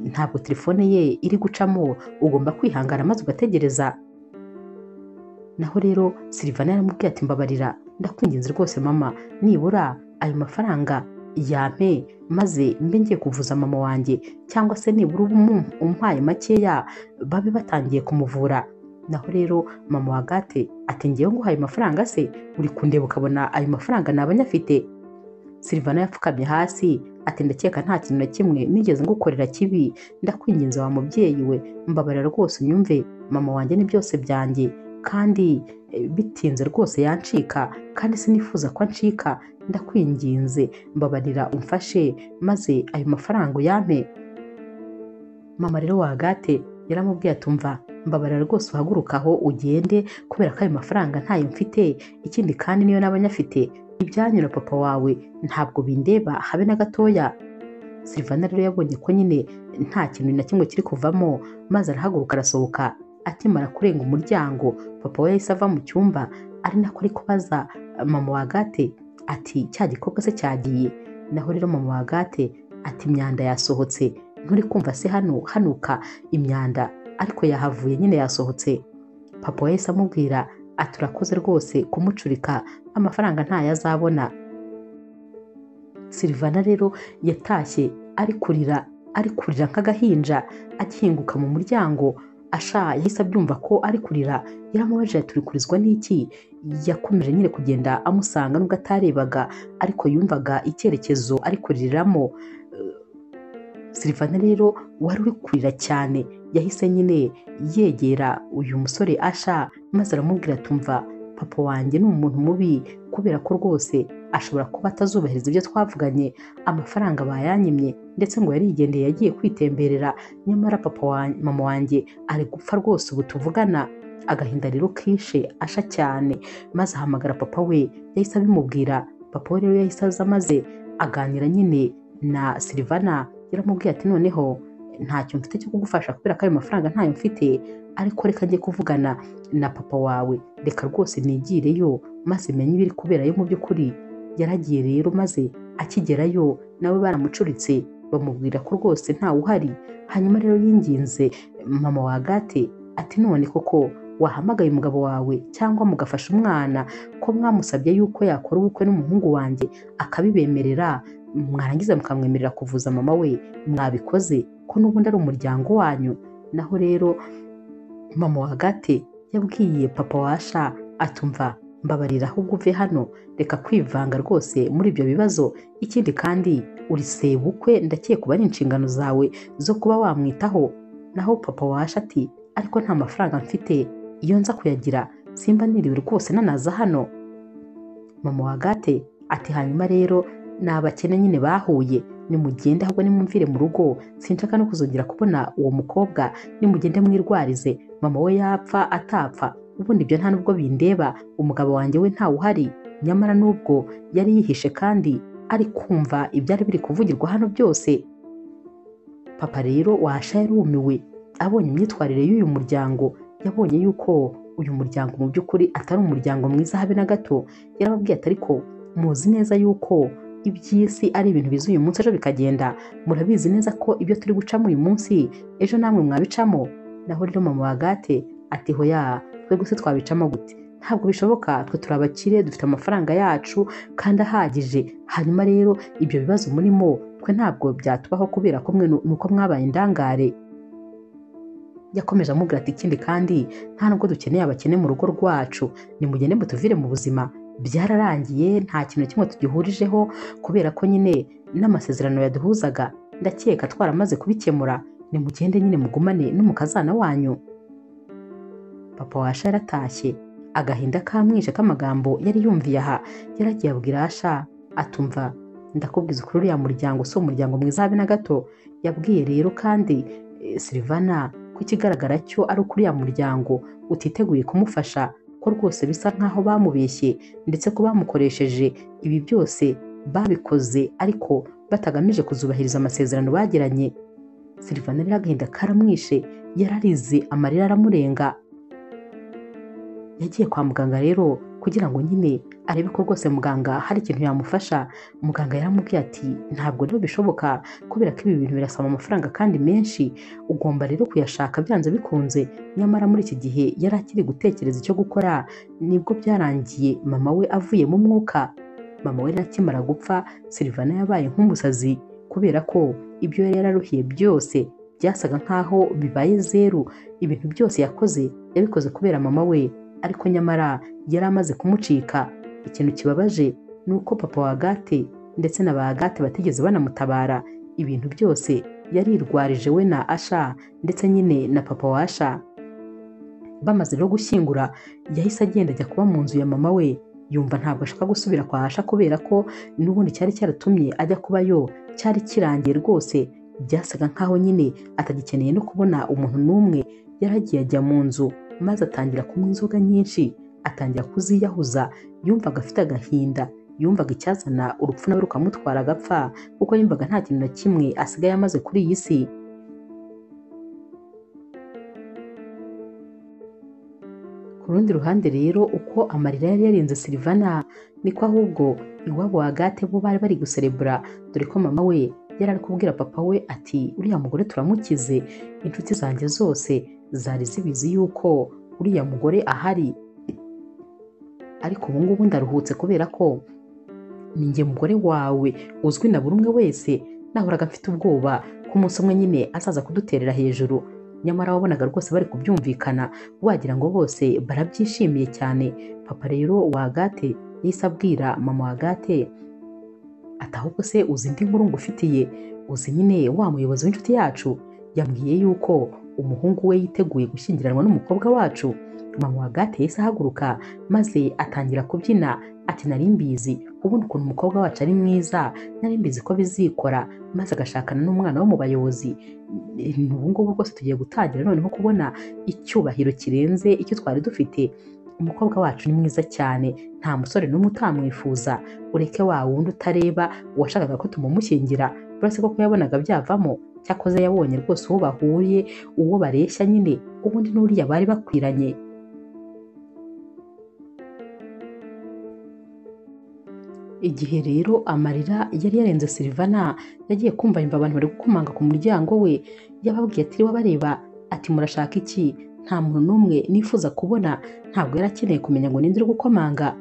Ntabwo telefone ye iri gucamo, ugomba kwihangana maze ugategereza. Naho rero Silvana yaramubwiye ati mbabarira, ndakwinginze rwose mama, nibura ayo mafaranga yampe maze mbe ngiye kuvuza mama wanjye, cyangwa se nibura umpaye makeya babe batangiye kumuvura. Naho rero mama wa Agathe ati ngewe nguhaye amafaranga se uri kundeba ukabona ayo mafaranga naba nyafite? Silvana yapfukamye hasi ati ndakeka nta kintu na kimwe nigeze ngukorera kibi, ndakwinginze wa mubyeyi we, mbabarira rwose unyumve, mama wanjye ni byose byanjye, kandi bitinze rwose yancika, kandi sinifuza ko ancika, ndakwinginze mbabarira umfashe maze ayo mafaranga uyampe. Mama rero wa Agathe yaramubwiye ati umva, mbabarira rwose uhaguruka aho ugende, kubera ko ayo mafaranga ntayo mfite, ikindi kandi niyo naba nyafite ibyanyu na papa wawe ntabwo bindeba habe na gatoya. Silvana rero yabonye ko nyine nta kintu na kimwe kiri kuvamo, maze arahaguruka arasohoka. Akimara kurenga umuryango papa we yahise ava mu cyumba, ari nako ari kubaza mama wa Agathe ati cya gikobwa se cyagiye? Naho rero mama wa Agathe ati imyanda yasohotse, nturi kumva se hano hanuka imyanda, ariko yahavuye nyine yasohotse. Papa we yahise amubwira ati urakoze rwose kumucurika, amafaranga ntayo azabona. Silvana rero yatashye ari kurira nk'agahinja. Agihinguka mu muryango Asha yahise abyumva ko ari kurira, yaramubajije ati uri kurizwa n'iki? Yakomeje nyine kugenda amusanga nubwo atarebaga, ariko yumvaga icyerekezo ari kuriramo. Silvana rero wari uri kurira cyane yahise nyine yegera uyu musore Asha maze aramubwira tumva papa wanjye ni umuntu mubi, kubera ko rwose ashobora kuba atazubahiriza ibyo twavuganye, amafaranga bayanyimye, ndetse ngo yarigendeye yagiye kwitemberera, nyamara mama wanjye ari gupfa rwose ubu tuvugana. Agahinda rero kishe Asha cyane, maze ahamagara papa we, yahise abimubwira. Papa we rero yahise aza maze aganira nyine na Silvana, yaramubwiye ati noneho ntacyo mfite cyo kugufasha kubera ko ayo mafaranga ntayo mfite, ariko reka njye kuvugana na papa wawe, reka rwose nigireyo maze menye ibiri kuberayo mu by'ukuri. Yaragiye rero maze akigerayo nawe baramucuritse bamubwira ko rwose ntawe uhari. Hanyuma rero yinginze mama wa Agathe ati none koko wahamagaye umugabo wawe cyangwa mugafasha umwana, ko mwamusabye yuko yakora ubukwe n'umuhungu wanjye akabibemerera, mwarangiza mukamwemerera kuvuza mama we, mwabikoze ko n'ubundi ari umuryango wanyu. Naho rero mama wa Agathe yabwiye papa wa Asha atumva mbabarira ahubwo uve hano, reka kwivanga rwose muri ibyo bibazo, ikindi kandi uri sebukwe, ndakeka kuba ari inshingano zawe zo kuba wamwitaho. Naho papa wa Asha ati ariko nta mafaranga mfite, iyo nza kuyagira simba niriwe rwose nanaza hano. Mama wa Agathe ati hanyuma rero ni abakene nyine bahuye, nimugende ahubwo nimumvire mu rugo, sinshaka no kuzongera kubona uwo mukobwa, nimugende mwirwarize, mama we yapfa atapfa ubundi ibyo nta nubwo bindeba, umugabo wanjye we ntawe uhari. Nyamara nubwo yari yihishe kandi ari kumva ibyari biri kuvugirwa hano byose. Papa rero wa Asha yarumiwe abonye imyitwarire y'uyu muryango, yabonye yuko uyu muryango mu by'ukuri atari umuryango mwiza habe na gato. Yarababwiye ati ariko muzi neza yuko iby'isi ari ibintu biza uyu munsi ejo bikagenda, murabizi neza ko ibyo turi gucamo uyu munsi ejo namwe mwabicamo. Naho rero mama wa Agathe ati hoya, twe gusa twabicamo gute? Ntabwo bishoboka, twe turi abakire, dufite amafaranga yacu kandi ahagije, hanyuma rero ibyo bibazo murimo twe ntabwo byatubaho kubera ko mwe nuko mwabaye indangare. Yakomeje amubwira ati ikindi kandi nta nubwo dukeneye abakene mu rugo rwacu, nimugende mutuvire mu buzima, byararangiye nta kintu kimwe tugihurijeho, kubera ko nyine n'amasezerano yaduhuzaga ndakeka twaramaze kubikemura, nimugende nyine mugumane n'umukazana wanyu. Papa wa Asha yaratashye, agahinda kamwishe k'amagambo yari yumviye aha, yaragiye abwira Asha atumva ndakubwiza ukuri uriya muryango si umuryango mwiza habe na gato. Yabwiye rero kandi Silvana ko ikigaragara cyo ari uko uriya muryango utiteguye kumufasha, ko rwose bisa nkaho bamubeshye, ndetse ko bamukoresheje ibi byose babikoze ariko batagamije kuzubahiriza amasezerano bagiranye. Silvana rero agahinda karamwishe, yararize amarira aramurenga. Yagiye kwa muganga rero kugira ngo nyine arebe ko rwose muganga hari ikintu yamufasha. Muganga yaramubwiye ati ntabwo rero bishoboka kubera ko ibi bintu birasaba amafaranga kandi menshi, ugomba rero kuyashaka byanze bikunze. Nyamara muri iki gihe yari akiri gutekereza icyo gukora, nibwo byarangiye mama we avuye mu mwuka. Mama we yari akimara gupfa, Silvana yabaye nk'umusazi kubera ko ibyo yari yararuhiye byose byasaga nkaho bibaye zeru. Ibintu byose yakoze yabikoze kubera mama we, ariko nyamara yari amaze kumucika. Ikintu kibabaje ni uko papa wa Agathe ndetse na ba Agathe batigeze banamutabara. Ibintu byose yarirwarije we na Asha ndetse nyine na papa wa Asha. Bamaze rero gushyingura, yahise agenda ajya kuba mu nzu ya mama we. Yumva ntabwo ashaka gusubira kwa Asha kubera ko n'ubundi cyari cyaratumye ajya kubayo cyari kirangiye rwose. Byasaga nkaho nyine atagikeneye no kubona umuntu n'umwe. Yaragiye ajya mu nzu maze atangira kunywa inzoga nyinshi, atangira kuziyahuza. Yumvaga afite agahinda, yumvaga icyazana urupfu nawe rukamutwara agapfa, kuko yumvaga nta kintu na kimwe asigaye amaze kuri iyi si. Ku rundi ruhande rero, uko amarira yari yarenze Silvana niko ahubwo iwabo wa Agathe bo bari bari guserebura, dore ko mama we yari ari kubwira papa we ati uriya mugore turamukize, inshuti zanjye zose zari zibizi yuko uriya mugore ahari, ariko ubu ngubu ndaruhutse kubera ko ni njye mugore wawe uzwi na buri umwe wese. Nahoraga mfite ubwoba ko umunsi umwe nyine azaza kuduterera hejuru. Nyamara wabonaga rwose bari kubyumvikana, wagira ngo bose barabyishimiye cyane. Papa rero wa Agathe yahise abwira mama wa Agathe ati ahubwo se uzi indi nkuru ngufitiye? Uzi nyine wa muyobozi w'inshuti yacu yambwiye yuko umuhungu we yiteguye gushyingiranwa n'umukobwa wacu. Mama wa Agathe yahise ahaguruka maze atangira kubyina ati nari mbizi ubundi ukuntu umukobwa wacu ari mwiza, nari mbizi ko bizikora, maze agashakana n'umwana wo mu bayobozi. Ubu ngubu rwose tugiye gutangira noneho kubona icyubahiro kirenze icyo twari dufite. Umukobwa wacu ni mwiza cyane, nta musore n'umwe utamwifuza, ureke wa wundi utareba washakaga ko tumumushyingira. Uretse ko yabonaga byavamo, cyakoze yabonye rwose uwo bahuye, uwo bareshya nyine, ubundi n'uriya bari bakwiranye. Igihe rero amarira yari yarenze Silvana, yagiye kumva yumva abantu bari gukomanga ku muryango we. Yababwiye ati wabareba ati murashaka iki? Nta muntu n'umwe nifuza kubona. Ntabwo yari akeneye kumenya ngo ninde uri gukomanga.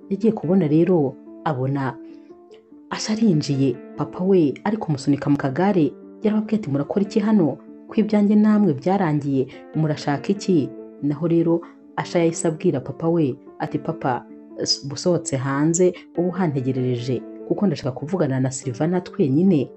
Yagiye kubona rero abona Asha arinjiye, papa we ari kumusunika mu kagare. Yarababwiye ati murakora iki hano? Ko ibyanjye namwe byarangiye, murashaka iki? Naho rero Asha yahise abwira papa we ati papa, usohotse hanze ubu uhantegerereje kuko ndashaka kuvugana na Silvana twenyine.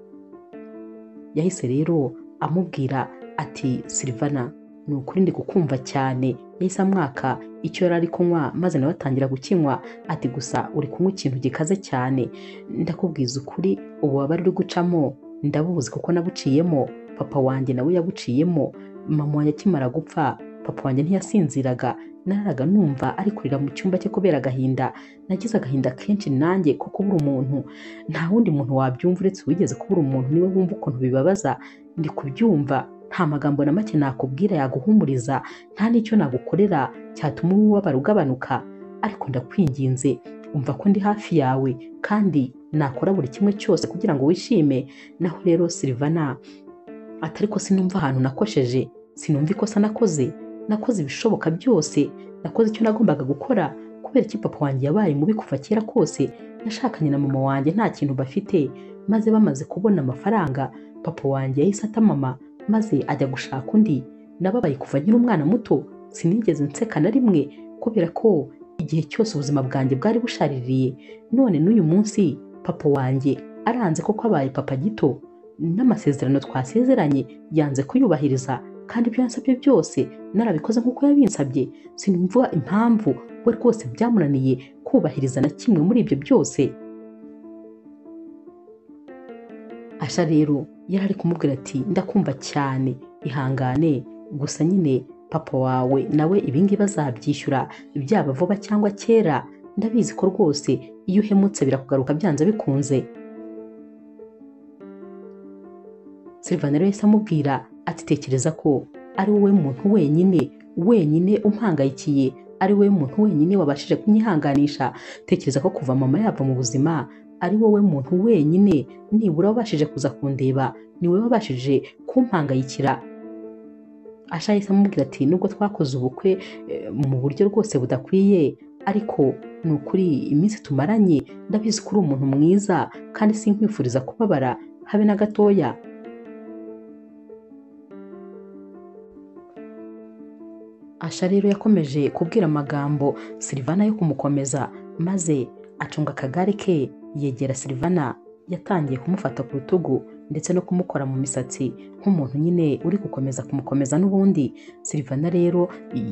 Yahise rero amubwira ati Silvana, ni ukuri ndi kukumva cyane. Yahise amwaka icyo yari ari kunywa maze nawe atangira gukinywa ati gusa uri kunywa ikintu gikaze cyane, ndakubwiza ukuri ububabare uri gucamo ndabuzi kuko nabuciyemo, papa wanjye nawe yabuciyemo. Mama wanjye akimara gupfa papa wanjye ntiyasinziraga, nararaga numva ari kurira mu cyumba cye kubera agahinda. Nagize agahinda kenshi nanjye ko kubura umuntu, nta wundi muntu wabyumva uretse uwigeze kubura umuntu, niwe wumva ukuntu bibabaza. Ndi kubyumva, nta magambo na make nakubwira yaguhumuriza, nta n'icyo nagukorera cyatuma umubabaro ugabanuka, ariko ndakwinginze umva ko ndi hafi yawe kandi nakora buri kimwe cyose kugira ngo wishime. Naho rero Silvana ati ariko sinumva ahantu nakosheje, sinumva ikosa nakoze, nakoze ibishoboka byose, nakoze icyo nagombaga gukora. Kubera iki papa wanjye yabaye mubi kuva kera kose? Nashakanye na mama wanjye nta kintu bafite, maze bamaze kubona amafaranga papa wanjye yahise ata mama maze ajya gushaka undi. Nababaye kuva nkiri umwana muto, sinigeze nseka na rimwe kubera ko igihe cyose ubuzima bwanjye bwari bushaririye. None n'uyu munsi papa wanjye aranze koko abaye papa gito, n'amasezerano twasezeranye yanze kuyubahiriza, kandi ibyo yansabye byose narabikoze nk'uko yabinsabye. Sinumva impamvu we rwose byamunaniye kubahiriza na kimwe muri ibyo byose. Asha rero yari ari kumubwira ati ndakumva cyane, ihangane gusa nyine papa wawe nawe ibingibi azabyishyura byaba vuba cyangwa kera, ndabizi ko rwose iyo uhemutse birakugaruka byanze bikunze. Silvana rero yahise amubwira ati tekereza ko ari wowe muntu wenyine wenyine umpangayikiye, ari wowe muntu wenyine wabashije kunyihanganisha. Tekereza ko kuva mama yava mu buzima ari wowe muntu wenyine nibura wabashije kuza kundeba, ni wowe wabashije kumpangayikira. Asha yahise amubwira ati nubwo twakoze ubukwe mu buryo rwose budakwiye, ariko ni ukuri iminsi tumaranye ndabizi ko uri umuntu mwiza kandi sinkwifuriza kubabara habe na gatoya. Asha rero yakomeje kubwira amagambo Silvana yo kumukomeza, maze acunga akagare ke yegera Silvana. Yatangiye kumufata ku rutugu ndetse no kumukora mu misatsi nk'umuntu nyine uri gukomeza kumukomeza n'ubundi. Silvana rero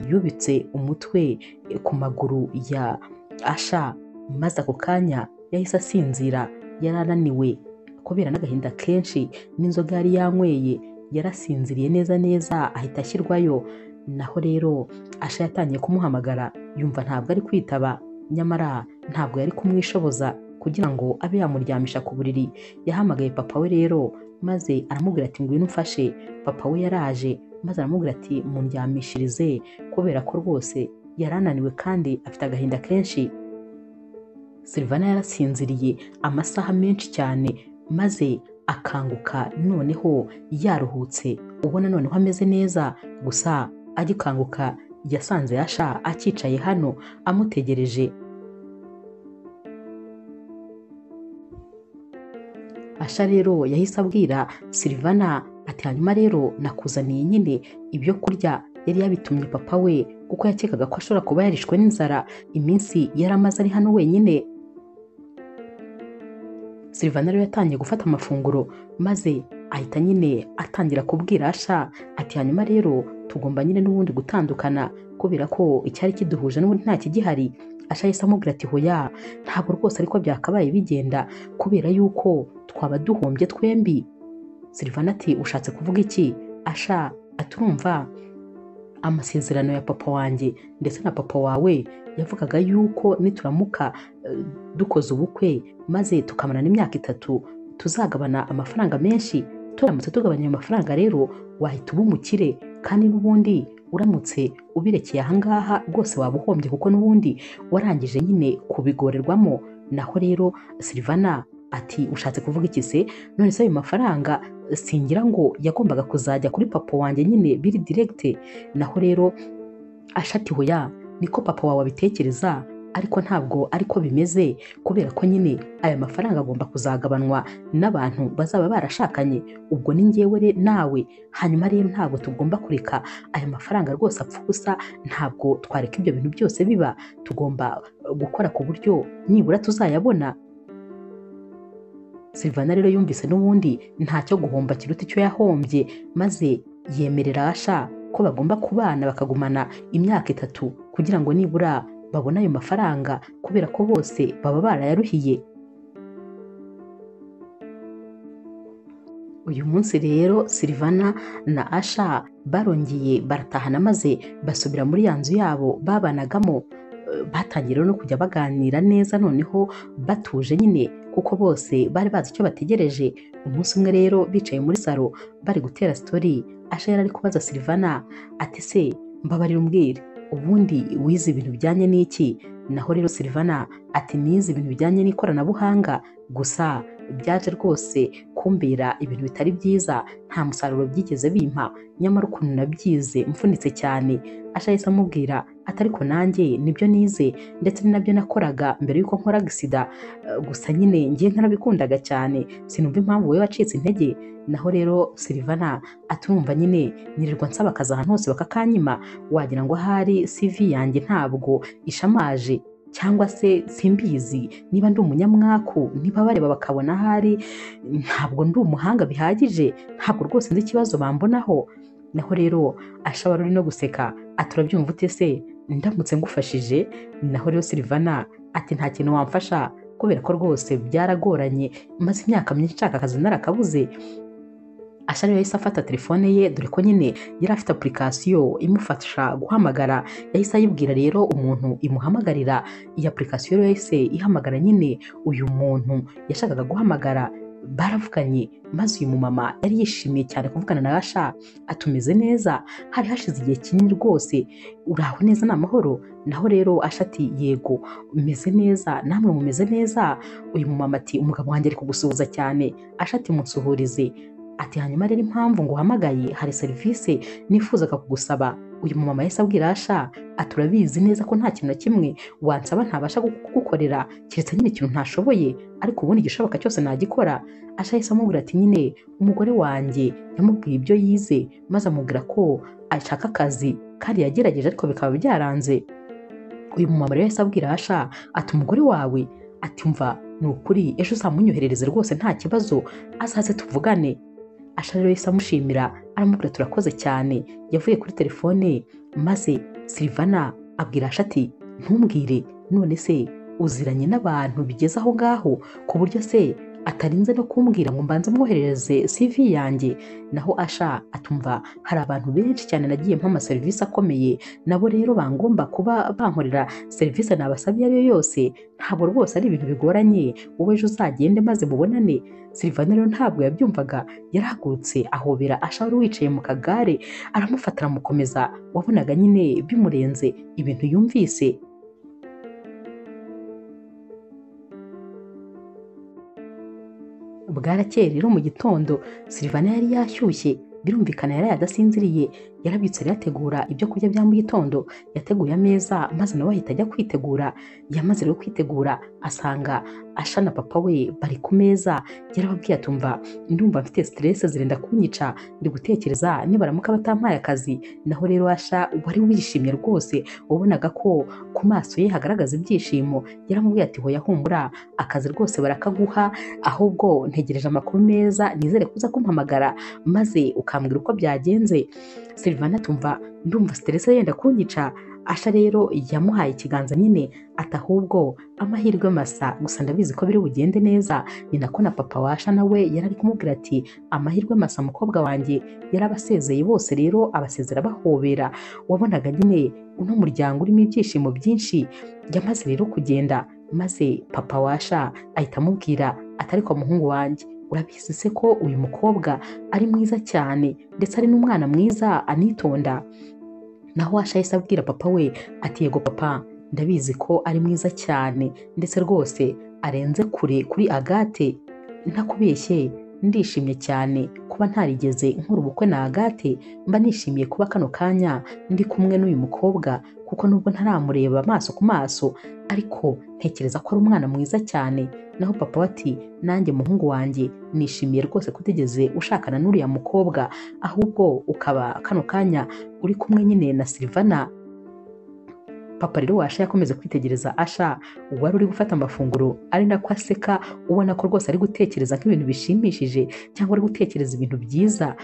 yubitse umutwe ku maguru ya Asha, maze ako kanya yahise asinzira. Yari ananiwe kubera n'agahinda kenshi n'inzoga yari yanyweye, yarasinziriye neza neza ahita ashyirwayo. Naho rero Asha yatangiye kumuhamagara yumva ntabwo ari kwitaba, nyamara ntabwo yari kumwishoboza kugira ngo abe yamuryamisha ku buriri. Yahamagaye papa we rero maze aramubwira ati ngwino umfashe. Papa we yaraje maze aramubwira ati mundyamishirize, kubera ko rwose yarananiwe kandi afite agahinda kenshi. Silvana yarasinziriye amasaha menshi cyane, maze akanguka noneho yaruhutse, ubona noneho ameze neza. Gusa agikanguka yasanze Asha akicaye hano amutegereje. Asha rero yahise abwira Silvana ati hanyuma rero nakuzaniye nyine ibyo kurya. Yari yabitumye papa we kuko yakekaga ko ashobora kuba yarishwe n'inzara iminsi yari amaze ari hano wenyine. Silvana rero yatangiye gufata amafunguro, maze ahita nyine atangira kubwira Asha ati hanyuma rero tugomba nyine n'ubundi gutandukana kubera ko icyari kiduhuje n'ubundi nta kigihari. Asha yahise amubwira ati hoya, ntabwo rwose ariko byakabaye bigenda kubera yuko twaba duhombye twembi. Silvana ati ushatse kuvuga iki? Asha aturumva amasezerano ya papa wanjye ndetse na papa wawe yavugaga yuko nituramuka dukoze ubukwe maze tukamarana imyaka 3 tuzagabana amafaranga menshi. Turamutse tugabanya ayo mafaranga rero wahita uba umukire, kandi n'ubundi uramutse ubirekeye ahangaha rwose waba uhombye kuko n'ubundi warangije nyine kubigorerwamo. Naho rero Silvana ati ushatse kuvuga iki se? None se ayo mafaranga singira ngo yagombaga kuzajya kuri papa wanjye nyine biri direct. Naho rero Asha ati hoya, niko papa wawe abitekereza ariko ntabwo ariko bimeze, kubera ko nyine aya mafaranga agomba kuzagabanwa n'abantu bazaba barashakanye, ubwo ni njyewe nawe. Hanyuma rero ntabwo tugomba kureka aya mafaranga rwose apfa ubusa, ntabwo twareka ibyo bintu byose biba, tugomba gukora ku buryo nibura tuzayabona. Silvana rero yumvise n'ubundi ntacyo guhomba kiruta icyo yahombye, maze yemerera Asha ko bagomba kubana bakagumana imyaka 3 kugira ngo nibura babone ayo mafaranga, kubera ko bose baba barayaruhiye. Uyu munsi rero Silvana na Asha barongeye baratahana maze basubira muri ya nzu yabo babanagamo. Batangira no kujya baganira neza noneho batuje nyine, kuko bose bari bazi icyo bategereje. Umunsi umwe rero bicaye muri salo bari gutera story, Asha yari ari kubaza Silvana ati se mbabarira umbwire ubundi wize ibintu bijyanye n'iki? Naho rero Silvana ati nize ibintu bijyanye n'ikoranabuhanga, gusa byaje rwose kumbera ibintu bitari byiza, nta musaruro byigeze bimpa, nyamara ukuntu nabyize mfunitse cyane. Asha yahise amubwira ati ariko nanjye nibyo nize ndetse ni nabyo nakoraga mbere yuko nkora agisida, gusa nyine ngiye narabikundaga cyane, sinumva impamvu wowe wacitse intege. Naho rero Silvana atumva nyine nirirwa nsaba akazi ahantu hose bakakanyima, wagira ngo ahari CV yanjye ntabwo ishamaje cyangwa se simbizi niba ndi umunyamwaku, niba bareba bakabona ahari ntabwo ndi umuhanga bihagije, ntabwo rwose nzi ikibazo bambonaho. Naho rero Asha wari uri no guseka ati urabyumva ute se ndamutse ngufashije? Naho rero Silvana ati nta kintu wamfasha kubera ko rwose byaragoranye, maze imyaka myinshi nshaka akazi narakabuze. Asha rero yahise afata telefone ye, dore ko nyine yari afite application imufasha guhamagara, yahise ayibwira rero umuntu imuhamagarira. Iyi application rero yahise ihamagara nyine uyu muntu yashakaga guhamagara. Baravuganye maze uyu mumama yari yishimiye cyane kuvugana na Asha, atumeze neza, hari hashize igihe kinini rwose, uraho neza ni amahoro? Naho rero Asha ati yego meze neza, namwe mumeze neza? Uyu mumama ati umugabo wanjye ari kugusuhuza cyane. Asha ati munsuhurize. Ati hanyuma rero impamvu nguhamagaye hari serivisi nifuzaga kugusaba. Uyu mumama yahise abwira Asha ati urabizi neza ko nta kintu na kimwe wansaba ntabasha kugukorera, keretse nyine ikintu ntashoboye, ariko ubundi igishoboka cyose nagikora. Asha yahise amubwira ati nyine umugore wanjye yamubwiye ibyo yize, maze amubwira ko ashaka akazi kandi yagerageje ariko bikaba byaranze. Uyu mumama rero yahise abwira Asha ati umugore wawe, ati mva ni ukuri ejo uzamunyoherereze rwose nta kibazo, azaze tuvugane. Asha rero yahise amushimira aramubwira turakoze cyane. Yavuye kuri telefone maze Silvana abwira Asha ati ntumbwire, none se uziranye n'abantu bigeze aho ngaho ku buryo se atarinze no kumbwira ngo mbanze mwoherereze CV yanjye? Naho Asha atumva hari abantu benshi cyane nagiye mpa amaserivisi akomeye, nabo rero bangomba kuba bankorera serivisi nabasabye iyo ari yo yose, ntabwo rwose ari ibintu bigoranye, wowe ejo uzagende maze mubonane. Silvana rero ntabwo yabyumvaga, yarahagurutse ahobera Asha wari wicaye mu kagare, aramufata aramukomeza, wabonaga nyine bimurenze ibintu yumvise. Bwarakeye rero mu gitondo Silvana yari yashyushye, birumvikana yari adasinziriye, yarabyutse rero ategura ibyo kurya bya mu gitondo, yateguye ameza maze nawe ahita ajya kwitegura. Yamaze rero kwitegura asanga Asha na papa we bari ku meza, yarababwiye atumva ndumva mfite stress zirenda kunyica, ndi gutekereza nibaramuka batampaye akazi. Naho rero Asha wari wishimye rwose, wabonaga ko ku maso ye hagaragaza ibyishimo, yaramubwiye ati hoya humura, akazi rwose barakaguha, ahubwo ntegereje amakuru meza, nizere kuza kumpamagara maze ukambwira uko byagenze. Silvana atumva ndumva stress yenda kunyica. Asha rero yamuhaye ikiganza nyine ati ahubwo amahirwe masa, gusa ndabizi ko biri bugende neza. Ni nako na papa wa Asha nawe yari ari kumubwira ati amahirwe masa mukobwa wanjye. Yarabasezeye bose rero abasezera bahobera, wabonaga nyine uno muryango urimo ibyishimo byinshi. Yamaze rero kugenda maze papa wa Asha ahita amubwira ati ariko muhungu wanjye urabizi se ko uyu mukobwa ari mwiza cyane ndetse ari n'umwana mwiza anitonda. Naho Asha yahise abwira papa we ati yego papa, ndabizi ko ari mwiza cyane ndetse rwose arenze kure kuri Agathe, ntakubeshye ndishimye cyane kuba ntarigeze nkora ubukwe na Agathe, mba nishimiye kuba kano kanya ndi kumwe n'uyu mukobwa, kuko nubwo ntaramureba amaso ku maso ariko ntekereza ko ari umwana mwiza cyane. Naho papa we ati nanjye muhungu wanjye nishimiye rwose kutigeze ushakana n'uriya mukobwa, ahubwo ukaba kano kanya uri kumwe nyine na Silvana. Papa rero wa Asha yakomeza kwitegereza Asha wari uri gufata amafunguro ari nako aseka, ubona ko rwose ari gutekereza nk'ibintu bishimishije cyangwa ari gutekereza ibintu byiza,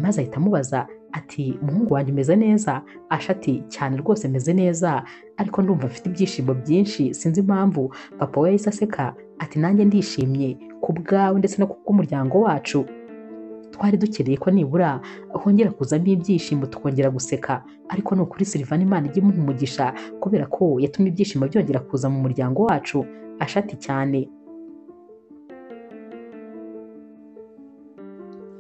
maze ahita amubaza ati muhungu wanjye umeze neza? Asha ati cyane rwose meze neza, ariko ndumva mfite ibyishimo byinshi sinzi impamvu. Papa we yahise aseka ati nanjye ndishimye ku bwawe ndetse no ku bw'umuryango wacu, twari dukeneye ko nibura hongera kuzamo ibyishimo tukongera guseka, ariko ni ukuri Silvana Imana ijye imuha umugisha kubera ko yatumye ibyishimo byongera kuza mu muryango wacu. Asha ati cyane.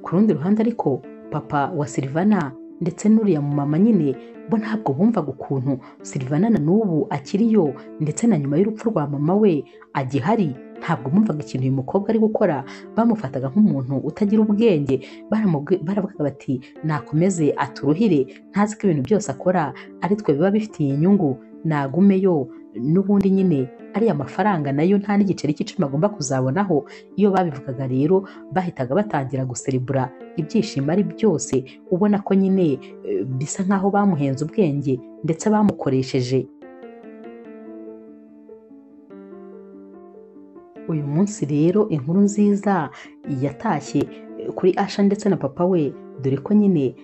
Ku rundi ruhande ariko papa wa Silvana ndetse n'uriya mumama nyine bo ntabwo bumvaga ukuntu Silvana na n'ubu akiriyo, ndetse na nyuma y'urupfu rwa mama we agihari. Ntabwo bumvaga ikintu uyu mukobwa ari gukora, bamufataga nk'umuntu utagira ubwenge, baravugaga bati nakomeze aturuhire, ntazi ko ibintu byose akora ari twe biba bifitiye inyungu, nagumeyo n'ubundi nyine ariya mafaranga nayo nta n'igiceri cy'icumi agomba kuzabonaho. Iyo babivugaga rero bahitaga batangira guserebura ibyishimo ari byose, ubona ko nyine bisa nkaho bamuhenze ubwenge ndetse bamukoresheje. Uyu munsi rero inkuru nziza yatashye kuri Asha ndetse na papa we, dore ko nyine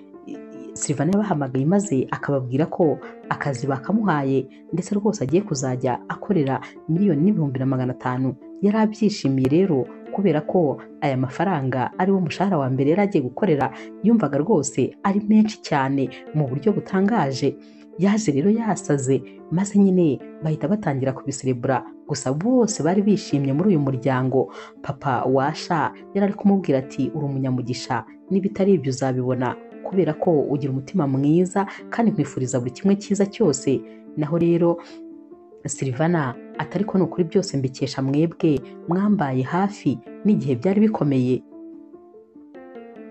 Silvana yabahamagaye maze akababwira ko akazi bakamuhaye ndetse rwose agiye kuzajya akorera 1,500,000. Yari abyishimiye rero kubera ko aya mafaranga ari wo mushahara wa mbere yari agiye gukorera, yumvaga rwose ari menshi cyane mu buryo butangaje. Yaje rero yasaze, maze nyine bahita batangira kubiserebura. Gusa bose bari bishimye muri uyu muryango. Papa washa yari ari kumubwira ati uri umunyamugisha, n'ibitari ibyo uzabibona kubera ko ugira umutima mwiza kandi nkwifuriza buri kimwe cyiza cyose. Naho rero Silvana atari ko nukuri byose mbikesha mwebwe mwambaye hafi n'igihe byari bikomeye.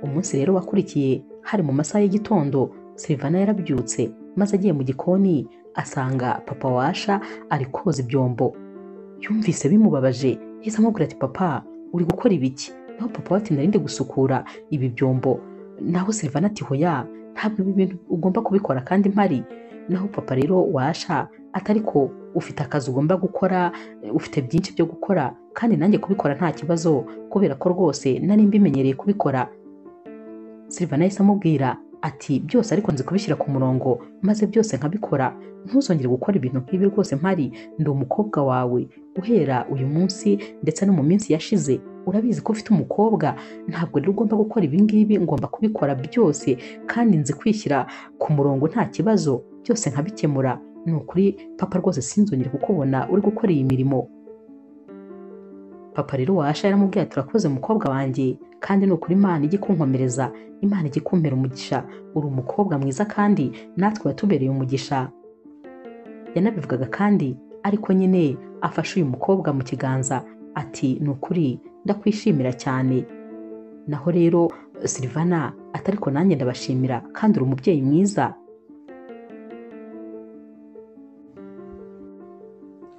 Umunsi rero wakurikiye hari mu masaha y'igitondo, Silvana yarabyutse maze agiye mu gikoni asanga papa washa ari koza ibyombo. Yumvise bimubabaje, yahise amubwira ati papa uri gukora ibiki? Naho papa we ati nari ndi gusukura ibi byombo. Naho Silvana ati hoya, ntabwo ibi bintu ugomba kubikora kandi mpari. Naho papa rero washa atari ko ufite akazi ugomba gukora, ufite byinshi byo gukora kandi nanjye kubikora nta kibazo kubera ko rwose nari mbimenyereye kubikora. Silvana yahise amubwira ati byose ariko nzi kubishyira ku murongo maze byose nkabikora, ntuzongere gukora ibintu nk'ibi rwose mpari, ndi umukobwa wawe guhera uyu munsi ndetse no mu minsi yashize urabizi ko ufite umukobwa, ntabwo rero ugomba gukora ibi ngibi, ngomba kubikora byose kandi nzi kwishyira ku murongo nta kibazo, byose nkabikemura. Ni ukuri papa rwose sinzongere kukubona uri gukora iyi mirimo. Papa rero washa yaramubwiye ati urakoze mukobwa wanjye, kandi ni ukuri Imana ijye ikunkomereza, Imana ijye ikumpera umugisha, uri umukobwa mwiza kandi natwe watubereye umugisha. Yanabivugaga kandi ariko nyine afashe uyu mukobwa mu kiganza ati ni ukuri ndakwishimira cyane. Naho rero Silvana ati ariko nanjye ndabashimira kandi uri umubyeyi mwiza.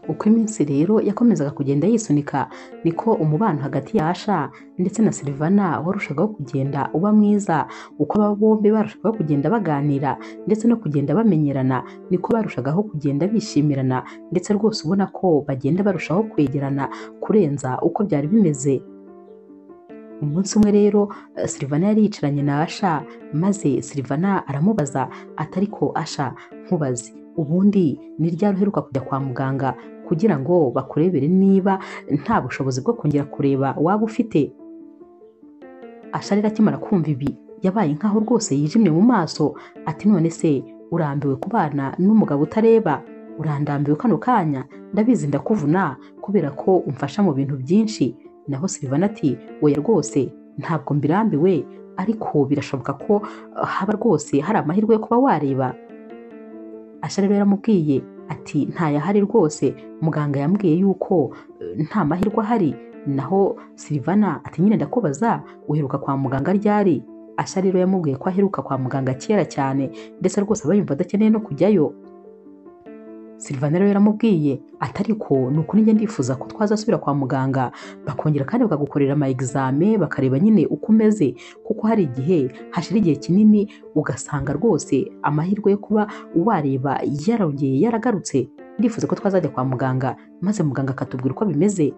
Uko iminsi rero yakomezaga kugenda yisunika niko umubano hagati ya Asha ndetse na Silvana warushagaho kugenda uba mwiza. Uko aba bombi barushagaho kugenda baganira ndetse no kugenda bamenyerana niko barushagaho kugenda bishimirana, ndetse rwose ubona ko bagenda barushaho kwegerana kurenza uko byari bimeze. Umunsi umwe rero Silvana yari yicaranye na Asha, maze Silvana aramubaza ati ariko Asha nkubaze, ubundi ni ryari uheruka kujya kwa muganga kugira ngo bakurebere niba nta bushobozi bwo kongera kureba waba ufite? Asha rero akimara kumva ibi yabaye nkaho rwose yijimye mu maso, ati none se urambiwe kubana n'umugabo utareba? Urandambiwe kano kanya? Ndabizi ndakuvuna kubera ko umfasha mu bintu byinshi. Naho Silvana ati oya rwose ntabwo mbirambiwe, ariko birashoboka ko haba rwose hari amahirwe yo kuba wareba. Asha rero yaramubwiye ati ntayahari rwose, muganga yambwiye yuko nta mahirwe ahari. Naho Silvana ati nyine ndakubaza uheruka kwa muganga ryari? Asha rero yamubwiye ko aheruka kwa muganga kera cyane, ndetse rwose aba yumva adakeneye no kujyayo. Silvana rero yaramubwiye ati ariko ni ukuri njye ndifuza ko twazasubira kwa muganga bakongera kandi bakagukorera ama exame bakareba nyine uko umeze, kuko hari igihe hashira igihe kinini ugasanga rwose amahirwe yo kuba wareba yarongeye yaragarutse. Ndifuza ko twazajya kwa muganga maze muganga akatubwira uko bimeze.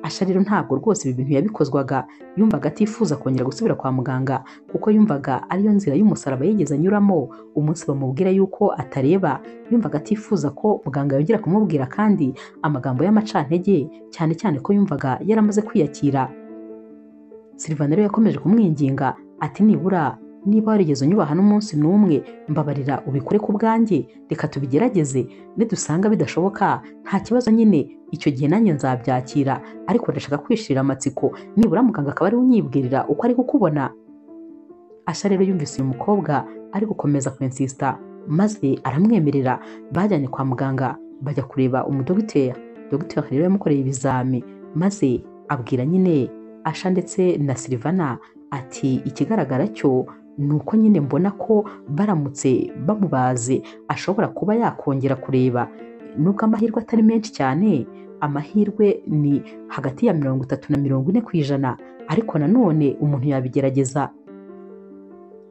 Asha rero ntabwo rwose ibi bintu yabikozwaga, yumvaga atifuza kongera gusubira kwa muganga kuko yumvaga ariyo nzira y'umusaraba yigeze anyuramo. Umunsi bamubwira yuko atareba, yumvaga atifuza ko muganga yongera kumubwira kandi amagambo y'amacantege, cyane cyane ko yumvaga yaramaze kwiyakira. Silvana rero yakomeje kumwinginga ati nibura niba warigeze unyubaha n'umunsi n'umwe, mbabarira ubikore ku bwanjye, reka tubigerageze, nidusanga bidashoboka nta kibazo nyine icyo gihe nanjye nzabyakira, ariko ndashaka kwishirira amatsiko, nibura muganga akaba ariwe unyibwirira uko ari kukubona. Asha rero yumvise uyu mukobwa ari gukomeza kwinsista, maze aramwemerera. Bajyanye kwa muganga bajya kureba umudogiteri. Dogiteri rero yamukoreye ibizami maze abwira nyine Asha ndetse na Silvana ati ikigaragara cyo ni uko nyine mbona ko baramutse bamubaze ashobora kuba yakongera kureba, nubwo amahirwe atari menshi cyane, amahirwe ni hagati ya 30 na 40%, ariko nanone umuntu yabigerageza.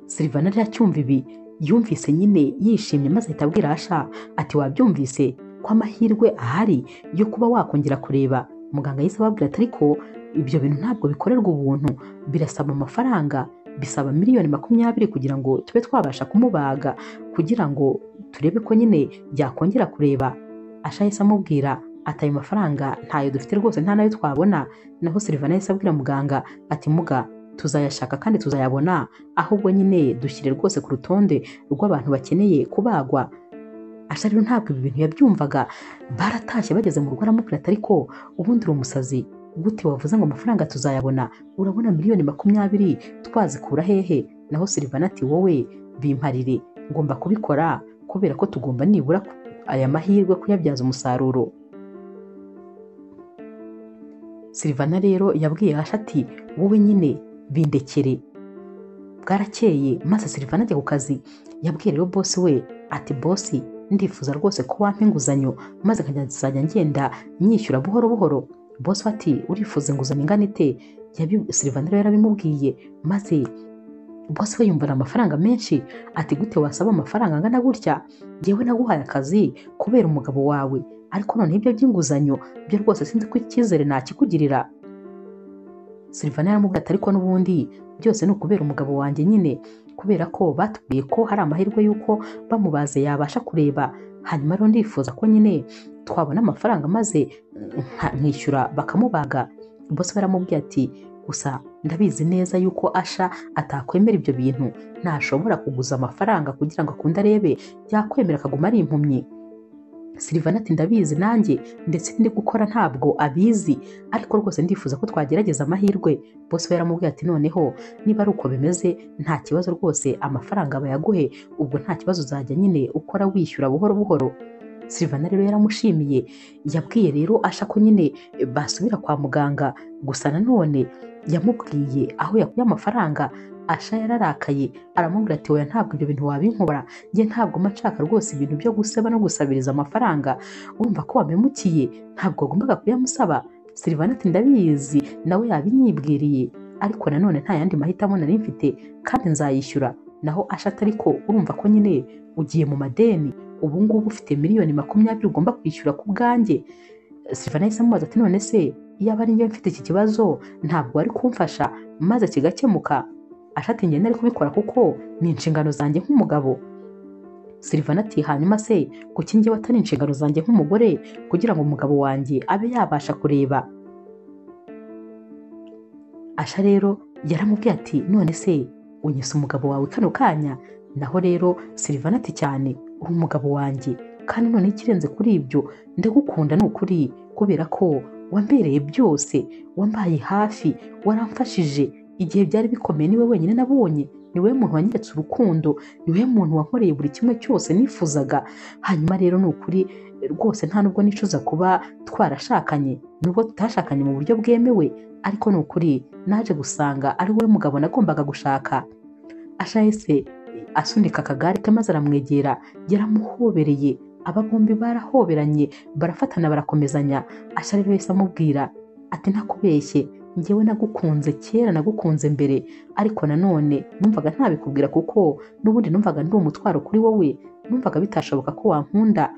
Silvana rero acyumva ibi yumvise nyine yishimye, maze ahita abwira Asha ati wabyumvise ko amahirwe ahari yo kuba wakongera kureba? Muganga yahise ababwira ati ariko ibyo bintu ntabwo bikorerwa ubuntu, birasaba amafaranga, bisaba 20 miliyoni kugira ngo tube twabasha kumubaga kugira ngo turebe ko nyine yakongera kureba. Asha yahise amubwira ati ayo mafaranga ntayo dufite rwose, nta nayo twabona. Naho Silvana yahise abwira muganga ati muga Tuzayashaka kandi tuzayabona, ahubwo nyine dushyire rwose ku rutonde rw'abantu bakeneye kubagwa. Asha rero ntabwo ibi bintu yabyumvaga. Baratashye bageze mu rugo aramubwira ati ariko ubundi uri umusazi, gute wavuze ngo amafaranga tuzayabona? Urabona 20,000,000 twazikura hehe? Naho Silvana ati wowe bimparire, ngomba kubikora kubera ko tugomba nibura aya mahirwe kuyabyaza umusaruro. Silvana rero yabwiye Asha ati wowe nyine bindekere. Bwarakeye maze Silvana ajya ku kazi. Yabwiye rero bosi we ati bosi, ndifuza rwose ko wampa inguzanyo maze nkazajya ngenda nyishyura buhoro buhoro. Bosi ati urifuza inguzanyo ingana ite? Silvana rero yarabimubwiye, maze bosi we yumvana amafaranga menshi ati gute wasaba amafaranga angana gutya? Njyewe naguhaye akazi kubera umugabo wawe, ariko none ibyo by'inguzanyo byo rwose sinzi ko icyizere nakikugirira. Silvana yaramubwiye ati ariko n'ubundi byose ni ukubera umugabo wanjye nyine, kubera ko batubwiye ko hari amahirwe y'uko bamubaze yabasha kureba, hanyuma rero ndifuza ko nyine twabona amafaranga maze nkishyura bakamubaga. Bosi baramubwiye ati gusa ndabizi neza yuko Asha atakwemera ibyo bintu, ntashobora kuguza amafaranga kugira ngo akunde arebe, yakwemera akaguma ari impumyi. Silvana ati ndabizi nanjye ndetse ndi gukora ntabwo abizi, ariko rwose ndifuza ko twagerageza amahirwe. Bosi we yaramubwiye ati noneho niba ari uko bimeze nta kibazo rwose, amafaranga bayaguhe, ubwo nta kibazo uzajya nyine ukora wishyura buhoro buhoro. Silvana rero yaramushimiye. Yabwiye rero Asha ko nyine basubira kwa muganga, gusa nanone yamubwiye aho yakuye amafaranga. Asha yararakaye aramubwira ati oya ntabwo ibyo bintu wabinkora, njye ntabwo mba nshaka rwose ibintu byo guseba no gusabiriza amafaranga, urumva ko wamemukiye, ntabwo wagombaga kuyamusaba. Silvana ati ndabizi nawe yabinyibwiriye, ariko nanone nta yandi mahitamo nari mfite kandi nzayishyura. Naho Asha ati ariko urumva ko nyine ugiye mu madeni, ubu ngubu ufite 20,000,000 ugomba kwishyura ku bwanjye. Silvana yahise amubaza ati none se iyaba ari njye mfite iki kibazo ntabwo wari kumfasha maze kigakemuka? Asha ati njye nari kubikora kuko ni inshingano zanjye nk'umugabo. Silvana ati hanyuma se kuki njyewe atari inshingano zanjye nk'umugore kugira ngo umugabo wanjye abe yabasha kureba? Asha rero yaramubwiye ati none se unyise umugabo wawe kano kanya? Naho rero Silvana ati cyane, uri umugabo wanjye kandi none ikirenze kuri ibyo ndagukunda ni ukuri, kubera ko wambereye byose, wambaye hafi, waramfashije igihe byari bikomeye, niwe wenyine nabonye, niwe muntu wanyeretse urukundo, niwe muntu wankoreye buri kimwe cyose nifuzaga. Hanyuma rero ni ukuri rwose nta nubwo nicuza kuba twarashakanye, nubwo tutashakanye mu buryo bwemewe, ariko ni ukuri naje gusanga ari wowe mugabo nagombaga gushaka. Asha yahise asunika akagare ke maze aramwegera, yaramuhobereye, aba bombi barahoberanye, barafatana, barakomezanya. Asha rero yahise amubwira ati ntakubeshye, njyewe nagukunze kera, nagukunze mbere, ariko nanone numvaga ntabikubwira kuko n'ubundi numvaga ndi umutwaro kuri wowe, numvaga bitashoboka ko wankunda.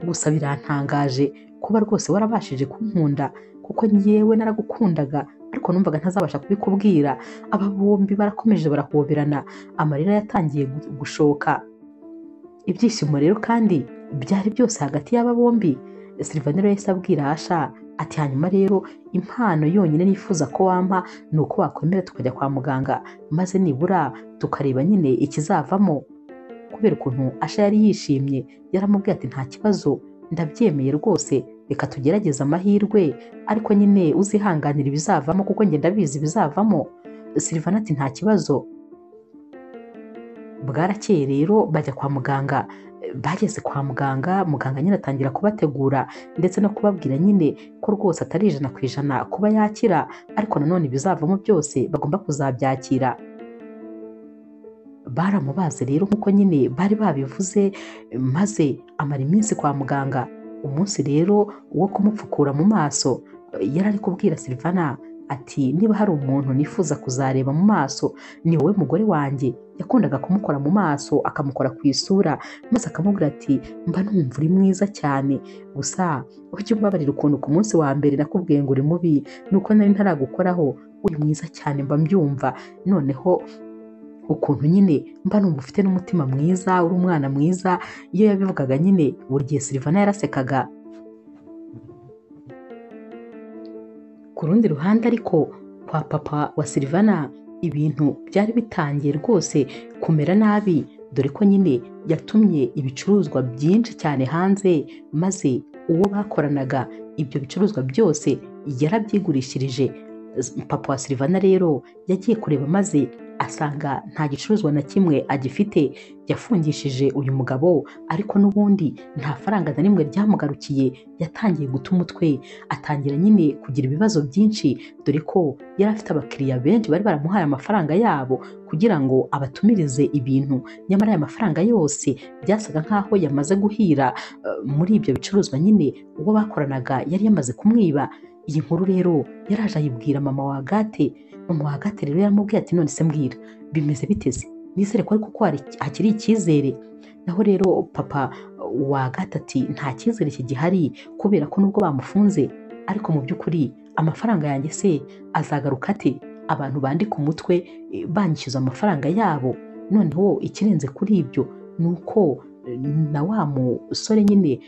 Gusa birantangaje kuba rwose warabashije kunkunda, kuko njyewe naragukundaga ariko numvaga ntazabasha kubikubwira. Aba bombi barakomeje barahoberana, amarira yatangiye gushoka. Ibyishimo rero kandi byari byose hagati y'aba bombi. Silvana rero yahise abwira Asha ati hanyuma rero impano yonyine nifuza ko wampa ni uko wakwemera tukajya kwa muganga maze nibura tukareba nyine ikizavamo. Kubera ukuntu Asha yari yishimye yaramubwiye ati nta kibazo, ndabyemeye rwose, reka tugerageze amahirwe, ariko nyine uzihanganira ibizavamo kuko njye ndabizi ibizavamo. Silvana ati nta kibazo. Bwarakeye rero bajya kwa muganga. Bageze kwa muganga, muganga nyine atangira kubategura ndetse no kubabwira nyine ko rwose atari 100% kuba yakira, ariko nanone ibizavamo byose bagomba kuzabyakira. Baramubaze rero nk'uko nyine bari babivuze, maze amara iminsi kwa muganga. Umunsi rero wo kumupfukura mu maso yari ari kubwira Silvana ati niba hari umuntu nifuza kuzareba mu maso ni wowe mugore wanjye. Yakundaga kumukora mu maso, akamukora ku isura, maze akamubwira ati mba numva uri mwiza cyane, gusa ujye umbabarira ukuntu ku munsi wa mbere nakubwiye ngo uri mubi, nuko nari ntaragukoraho, uri mwiza cyane mba mbyumva, noneho ukuntu nyine mba numva ufite n'umutima mwiza, uri umwana mwiza. Iyo yabivugaga nyine buri gihe Silvana yarasekaga. Ku rundi ruhande ariko Kwa papa wa Silvana ibintu byari bitangiye rwose kumera nabi, dore ko nyine yatumye ibicuruzwa byinshi cyane hanze, maze uwo bakoranaga ibyo bicuruzwa byose yarabyigurishirije. Papa wa Silvana rero yagiye kureba maze asanga nta gicuruzwa na kimwe agifite. Yafungishije uyu mugabo, ariko n'ubundi nta faranga na rimwe ryamugarukiye. Yatangiye guta umutwe, atangira nyine kugira ibibazo byinshi, dore ko yari afite abakiriya benshi bari baramuhaye amafaranga yabo kugira ngo abatumirize ibintu, nyamara aya mafaranga yose byasaga nk'aho yamaze guhira muri ibyo bicuruzwa nyine uwo bakoranaga yari yamaze kumwiba. Iyi nkuru rero yaraje ayibwira mama wa Agathe. Mama wa Agathe rero yaramubwiye ati none se mbwira bimeze biteze, nizere ko ariko ko hakiri icyizere. Naho rero papa wa Agathe ati nta cyizere kigihari, kubera ko nubwo bamufunze ariko mu by'ukuri amafaranga yanjye se azagaruka ate? Abantu bandika umutwe banyishyuza amafaranga yabo. Noneho ikirenze kuri ibyo ni uko na wa musore nyine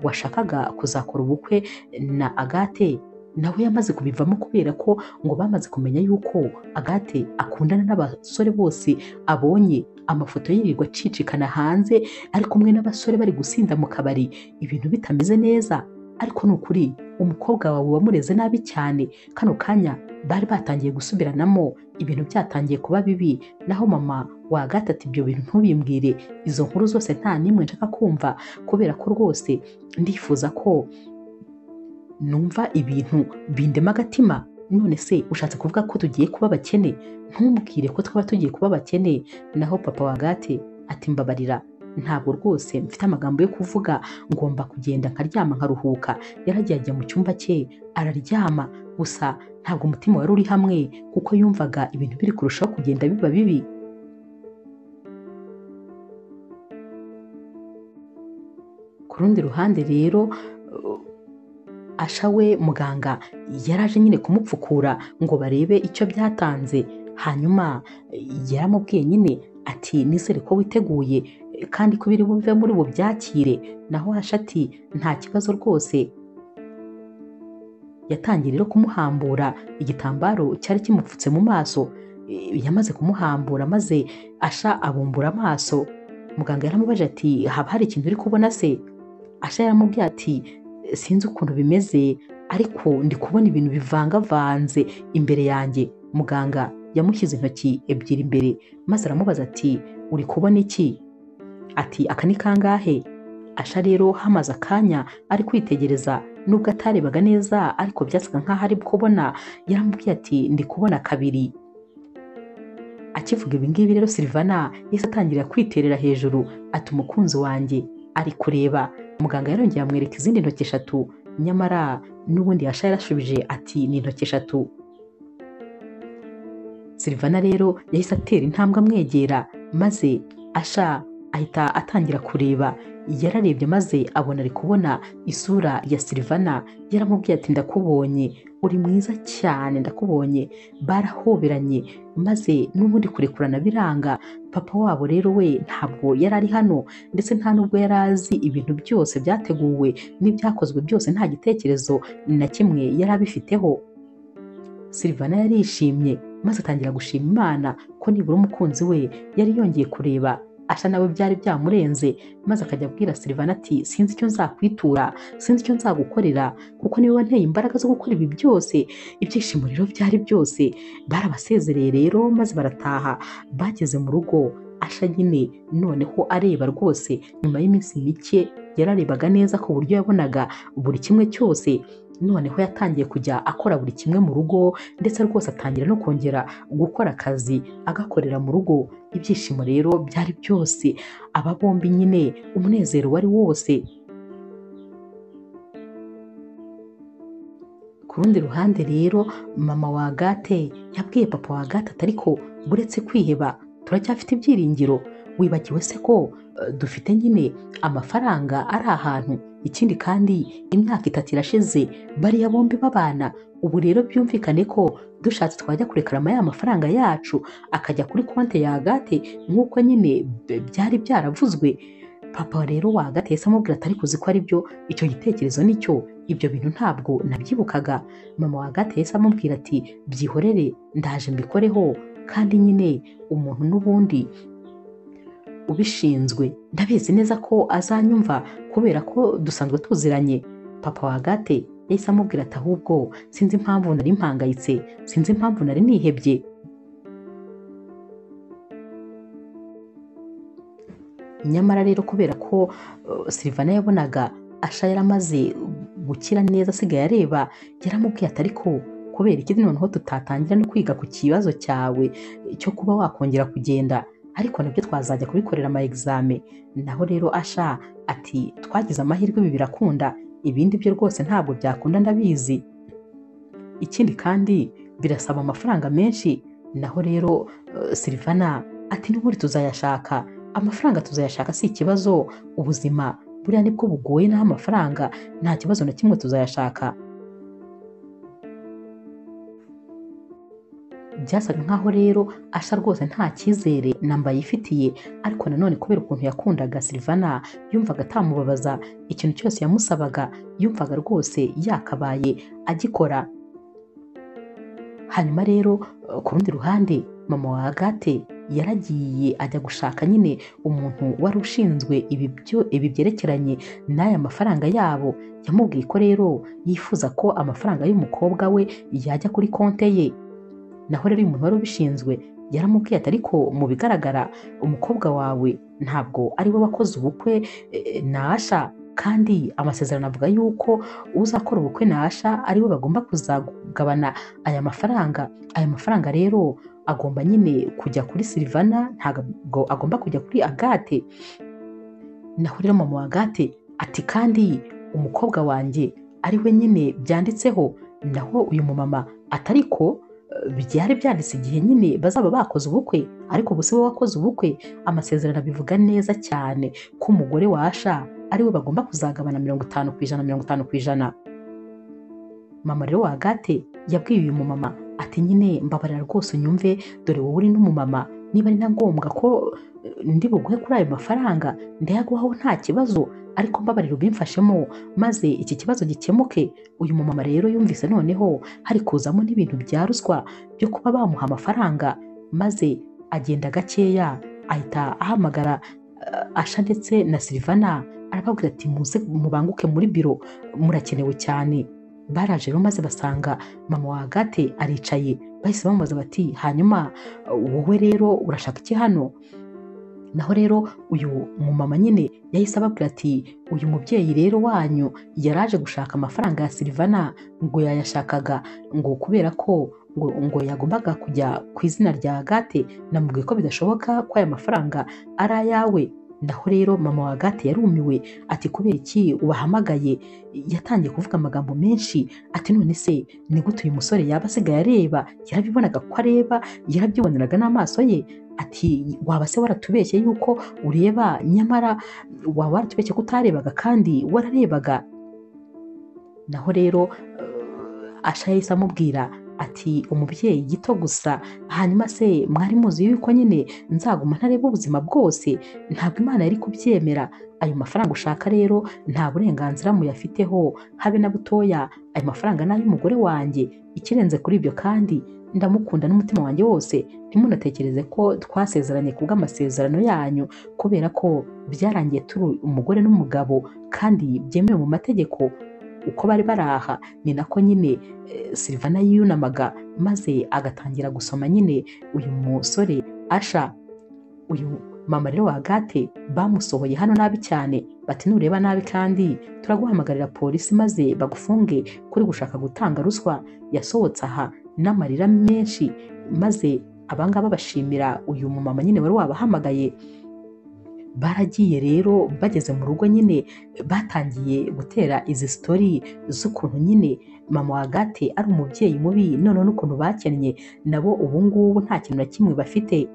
washakaga kuzakora ubukwe na Agathe nawe yamaze kubivamo, kubera ko ngo bamaze kumenya yuko Agathe akundana n'abasore bose abonye amafoto yirirwa acicikana hanze ari kumwe n'abasore bari gusinda mu kabari, ibintu bitameze neza. Ariko ni ukuri umukobwa wawe wamureze nabi cyane. Kano kanya bari batangiye gusubiranamo, ibintu byatangiye kuba bibi. Naho mama wa Agathe ati ibyo bintu ntubimbwire, izo nkuru zose nta n'imwe nshaka kumva, kubera ko rwose ndifuza ko numva ibintu bindema agatima. None se ushatse kuvuga ko tugiye kuba abakene? Ntumbwire ko twaba tugiye kuba abakene. Naho papa wa Agathe ati mbabarira, ntabwo rwose mfite amagambo yo kuvuga, ngomba kugenda nkaryama nkaruhuka. Yaragiye ajya mu cyumba cye araryama, gusa ntabwo umutima wari uri hamwe, kuko yumvaga ibintu biri kurushaho kugenda biba bibi. Ku rundi ruhande rero Asha we muganga yaraje nyine kumupfukura ngo barebe icyo byatanze. Hanyuma yaramubwiye nyine ati nizere ko witeguye kandi ko biri buve muri bubyakire. Naho Asha ati nta kibazo rwose. Yatangiye rero kumuhambura igitambaro cyari kimupfutse mu maso. Yamaze kumuhambura maze Asha abumbura amaso. Muganga yaramubajije ati haba hari ikintu uri kubona se? Asha yaramubwiye ati sinzi ukuntu bimeze, ariko ndi kubona ibintu bivangavanze imbere yanjye. Muganga yamushyize intoki ebyiri imbere maze aramubaza ati uri kubona iki? Ati aka ni kangahe? Asha rero hamaze akanya ari kwitegereza, nubwo atarebaga neza ariko byasaga nkaho ari kubona. Yaramubwiye ati ndi kubona kabiri. Akivuga ibi ngibi rero Silvana yahise atangira kwiterera hejuru ati umukunzi wanjye ari kureba. Muganga yarongeye amwereka izindi ntoki eshatu, nyamara n'ubundi Asha yarashubije ati ni intoki eshatu. Silvana rero yahise atera intambwe amwegera, maze Asha ahita atangira kureba. Yararebye maze abona ari kubona isura ya Silvana. Yaramubwiye ati ndakubonye, uri mwiza cyane, ndakubonye. Barahoberanye maze n'ubundi kurekurana biranga. Papa wabo rero we ntabwo yari ari hano, ndetse nta nubwo yari azi ibintu byose byateguwe n'ibyakozwe byose, nta gitekerezo na kimwe yari abifiteho. Silvana yarishimye maze atangira gushima Imana ko nibura umukunzi we yari yongeye kureba. Asha nawe byari byamurenze, maze akajya abwira Silvana ati sinzi icyo nzakwitura, sinzi icyo nzagukorera, kuko niwe wanteye imbaraga zo gukora ibi byose. Ibyishimo rero byari byose. Barabasezereye rero maze barataha. Bageze mu rugo Asha nyine noneho areba rwose, nyuma y'iminsi mike yararebaga neza ku buryo yabonaga buri kimwe cyose. Noneho yatangiye kujya akora buri kimwe mu rugo, ndetse rwose atangira no kongera gukora akazi agakorera mu rugo. Ibyishimo rero byari byose, aba bombi nyine umunezero wari wose. Ku rundi ruhande rero mama wa Agathe yabwiye papa wa Agathe ati ariko buretse kwiheba turacyafite ibyiringiro, wibagiwe se ko dufite nyine amafaranga ari ahantu, ikindi kandi imyaka 3 irashize bariya bombi babana, ubu rero byumvikane ko dushatse twajya kurekarama ya mafaranga yacu akajya kuri konti ya Agathe nk'uko nyine byari byaravuzwe. Papa rero wa Agathe yahise amubwira ati ariko uzi ko ari byo, icyo gitekerezo nicyo, ibyo bintu ntabwo nabyibukaga. Mama wa Agathe yahise amubwira ati byihorere ndaje mbikoreho, kandi nyine umuntu n'ubundi ubishinzwe ndabizi neza ko azanyumva kubera ko dusanzwe tuziranye. Papa wa Agathe yahise amubwira ati ahubwo sinzi impamvu nari mpangayitse, sinzi impamvu nari nihebye. Nyamara rero kubera ko Silvana yabonaga Asha yaramaze gukira neza asigaye areba, yaramubwiye ati ariko kubera iki noneho tutatangira no kwiga ku kibazo cyawe cyo kuba wakongera kugenda, ariko nabyo twazajya kubikorera ama exame. Naho rero Asha ati twagize amahirwe ibi birakunda, ibindi byo rwose ntabwo byakunda ndabizi, ikindi kandi birasaba amafaranga menshi. Naho rero Silvana ati n'ubundi tuzayashaka, amafaranga tuzayashaka si ikibazo, ubuzima buriya nibwo bugoye, naho amafaranga nta kibazo na kimwe tuzayashaka. Byasaga nkaho rero Asha rwose nta cyizere namba yifitiye, ariko nanone kubera ukuntu yakundaga Silvana yumvaga atamubabaza, ikintu cyose yamusabaga yumvaga rwose yakabaye agikora. Hanyuma rero ku rundi ruhande mama wa Agathe yaragiye ajya gushaka nyine umuntu wari ushinzwe ibi byerekeranye n'aya mafaranga yabo. Yamubwiye ko rero yifuza ko amafaranga y'umukobwa we yajya kuri konte ye. Naho rero uyu muntu wari ubishinzwe yaramubwiye ati ariko mu bigaragara umukobwa wawe ntabwo ari we wakoze ubukwe na Asha, kandi amasezerano avuga yuko uzakora ubukwe na Asha ari we bagomba kuzagabana aya mafaranga. Aya mafaranga rero agomba nyine kujya kuri Silvana, ntabwo agomba kujya kuri Agathe. Naho rero mama wa Agathe ati kandi umukobwa wanjye ari we nyine byanditseho. Naho uyu mumama atariko byari byanditse igihe nyine bazaba bakoze ubukwe, ariko ubu si we wakoze ubukwe. Amasezerano abivuga neza cyane ko umugore wa Asha ari we bagomba kuzagabana 50% 50%. Mama rero wa Agathe yabwiye uyu mumama ati nyine mbabarira rwose unyumve, dore wowe uri n'umumama, niba ari na ngombwa ko ndi buguhe kuri ayo mafaranga ndayaguhaho nta kibazo, ariko mbabarira ubimfashemo maze iki kibazo gikemuke. Uyu mumama rero yumvise noneho hari kuzamo n'ibintu bya ruswa byo kuba bamuha amafaranga, maze agenda gakeya ahita ahamagara Asha ndetse na Silvana arababwira ati muze mubanguke muri biro murakenewe cyane. Baraje rero maze basanga mama wa Agathe aricaye, bahise bamubaza bati hanyuma wowe rero urashaka iki hano? Naho rero uyu mumama nyine yahise ababwira ati uyu mubyeyi rero wanyu yaraje gushaka amafaranga ya Silvana, ngo yayashakaga ngo kubera ko ngo yagombaga kujya ku izina rya Agathe, namubwiye ko bidashoboka ko aya mafaranga ari ayawe. Naho rero mama wa Agathe yarumiwe ati kubera iki ubahamagaye? Yatangiye kuvuga amagambo menshi ati none se ni gute uyu musore yaba asigaye areba? Yarabibonaga ko areba, yarabyiboneraga n'amaso ye. Ati waba se waratubeshye yuko ureba, nyamara waba waratubeshye ko utarebaga kandi wararebaga. Naho rero Asha yahise amubwira ati umubyeyi gito gusa, hanyuma se mwari muzi yuko nyine nzaguma ntareba ubuzima bwose? Ntabwo Imana yari kubyemera. Ayo mafaranga ushaka rero nta burenganzira muyafiteho habe na butoya, ayo mafaranga ni ay'umugore wanjye. Ikirenze kuri ibyo kandi ndamukunda n'umutima wanjye wose, ntimunatekereze ko twasezeranye kubw'amasezerano yanyu, kubera ko byarangiye turi umugore n'umugabo kandi byemewe mu mategeko. Uko bari baraha ni nako nyine Silvana yunamaga maze agatangira gusoma nyine uyu musore Asha. Uyu mama rero wa Agathe bamusohoye hano nabi cyane, bati nureba nabi kandi turaguhamagarira polisi maze bagufunge kuri gushaka gutanga ruswa. Yasohotse aha n'amarira menshi, maze abangaba bashimira uyu mumama nyine wari wabahamagaye. Baragiye rero bageze mu rugo nyine batangiye gutera izi story z'ukuntu nyine mama wa Agathe ari umubyeyi mubi, none n'ukuntu bakennye nabo ubu ngubu nta kintu na kimwe bafite.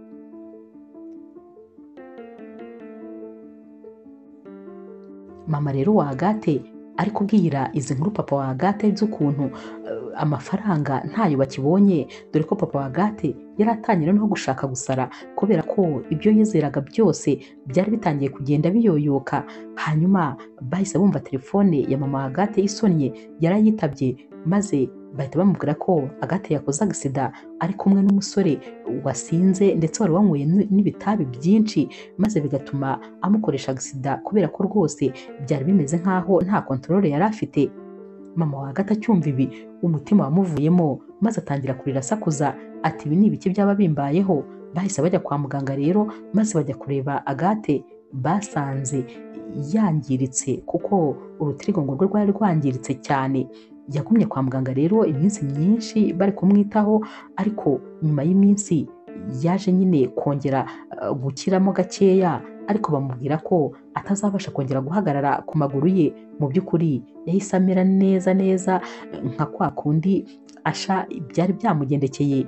Mama rero wa Agathe ari kubwira izi nkuru papa wa Agathe z'ukuntu amafaranga ntayo bakibonye, dore ko papa wa Agathe yari atangiye no gushaka gusara kubera ko ibyo yizeraga byose byari bitangiye kugenda biyoyoka. Hanyuma bahise bumva telefone ya mama Agathe isonnye, yarayitabye maze bahita bamubwira ko Agathe yakoze agisida ari kumwe n'umusore wasinze ndetse wari wanyweye n'ibitabi byinshi, maze bigatuma amukoresha agisida kubera ko rwose byari bimeze nk'aho nta kontorore yari afite. Mama wa Agathe acyumva ibi umutima wamuvuyemo maze atangira kurira asakuza ati ibi ni ibiki byaba bimbayeho. Bahise bajya kwa muganga rero maze bajya kureba Agathe, basanze yangiritse kuko urutirigongo rwe rwari rwangiritse cyane. Yagumye kwa muganga rero iminsi myinshi bari kumwitaho, ariko nyuma y'iminsi yaje nyine kongera gukiramo gakeya, ariko bamubwira ko atazabasha kongera guhagarara ku maguru ye. Mu by'ukuri yahise amera neza neza nka kwa kundi Asha byari byamugendekeye.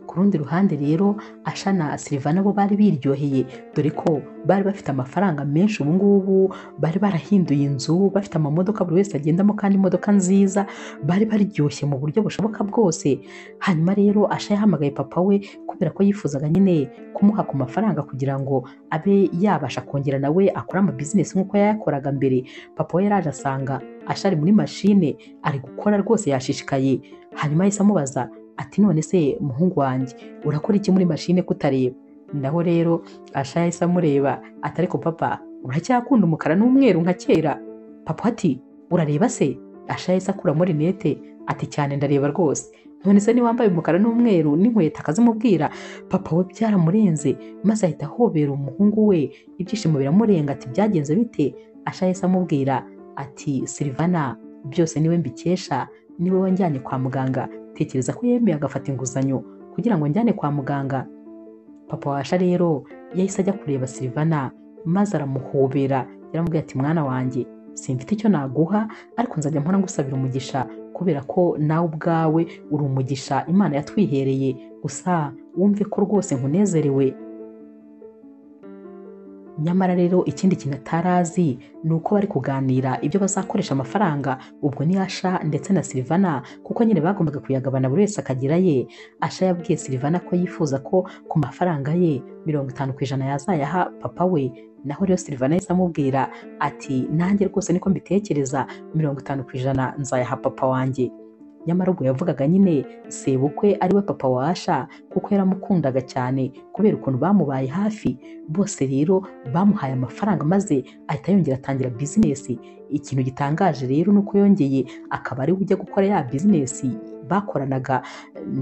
Ku rundi ruhande rero Asha na Silvana bo bari biryoheye, dore ko bari bafite amafaranga menshi ubu ngubu, bari barahinduye inzu, bafite amamodoka buri wese agendamo kandi imodoka nziza, bari baryoshye mu buryo bushoboka bwose. Hanyuma rero Asha yahamagaye papa we kubera ko yifuzaga nyine kumuha ku mafaranga kugira ngo abe yabasha kongera nawe akore ama business nk'uko yayakoraga mbere. Papa we yaraje asanga Asha ari muri mashine ari gukora rwose yashishikaye. Hanyuma yahise amubaza ati none se muhungu wanjye urakora iki muri mashine kutareba? Naho rero Asha yahise amureba ati ariko papa uracyakunda umukara n'umweru nka kera? Papa ati urareba se? Asha yahise akuramo rinete ati cyane ndareba rwose. None se niba wambaye umukara n'umweru n'inkweto akazimubwira? Papa we byaramurenze maze ahita ahobera umuhungu we, ibyishimo biramurenga ati byagenze bite? Asha yahise amubwira ati Silvana byose niwe mbikesha, niwe wanjyanye kwa muganga, tekereza ko yemeye agafata inguzanyo kugira ngo njyane kwa muganga. Papa wa Asha rero yahise ajya kureba Silvana maze aramuhobera, yaramubwiye ati mwana wanjye simfite icyo naguha ariko nzajya mpora ngusabira umugisha kubera ko nawe ubwawe uri umugisha Imana yatwihereye, gusa wumve ko rwose nkunezerewe. Nyamara rero ikindi kintu atarazi ni uko bari kuganira ibyo bazakoresha amafaranga, ubwo ni Asha ndetse na Silvana kuko nyine bagombaga kuyagabana buri wese akagira ye. Asha yabwiye Silvana ko yifuza ko ku mafaranga ye 50% yazayaha papa we, naho rero Silvana yahise amubwira ati nanjye rwose niko mbitekereza, 50% nzayaha papa wanjye. Nyamara ubwo yavugaga nyine sebukwe ariwe papa wa Asha kuko yaramukundaga cyane kubera ukuntu bamubaye hafi. Bose rero bamuhaye amafaranga maze ahita yongera atangira bizinesi. Ikintu gitangaje rero nuko yongeye akaba ari we ujya gukora ya bizinesi bakoranaga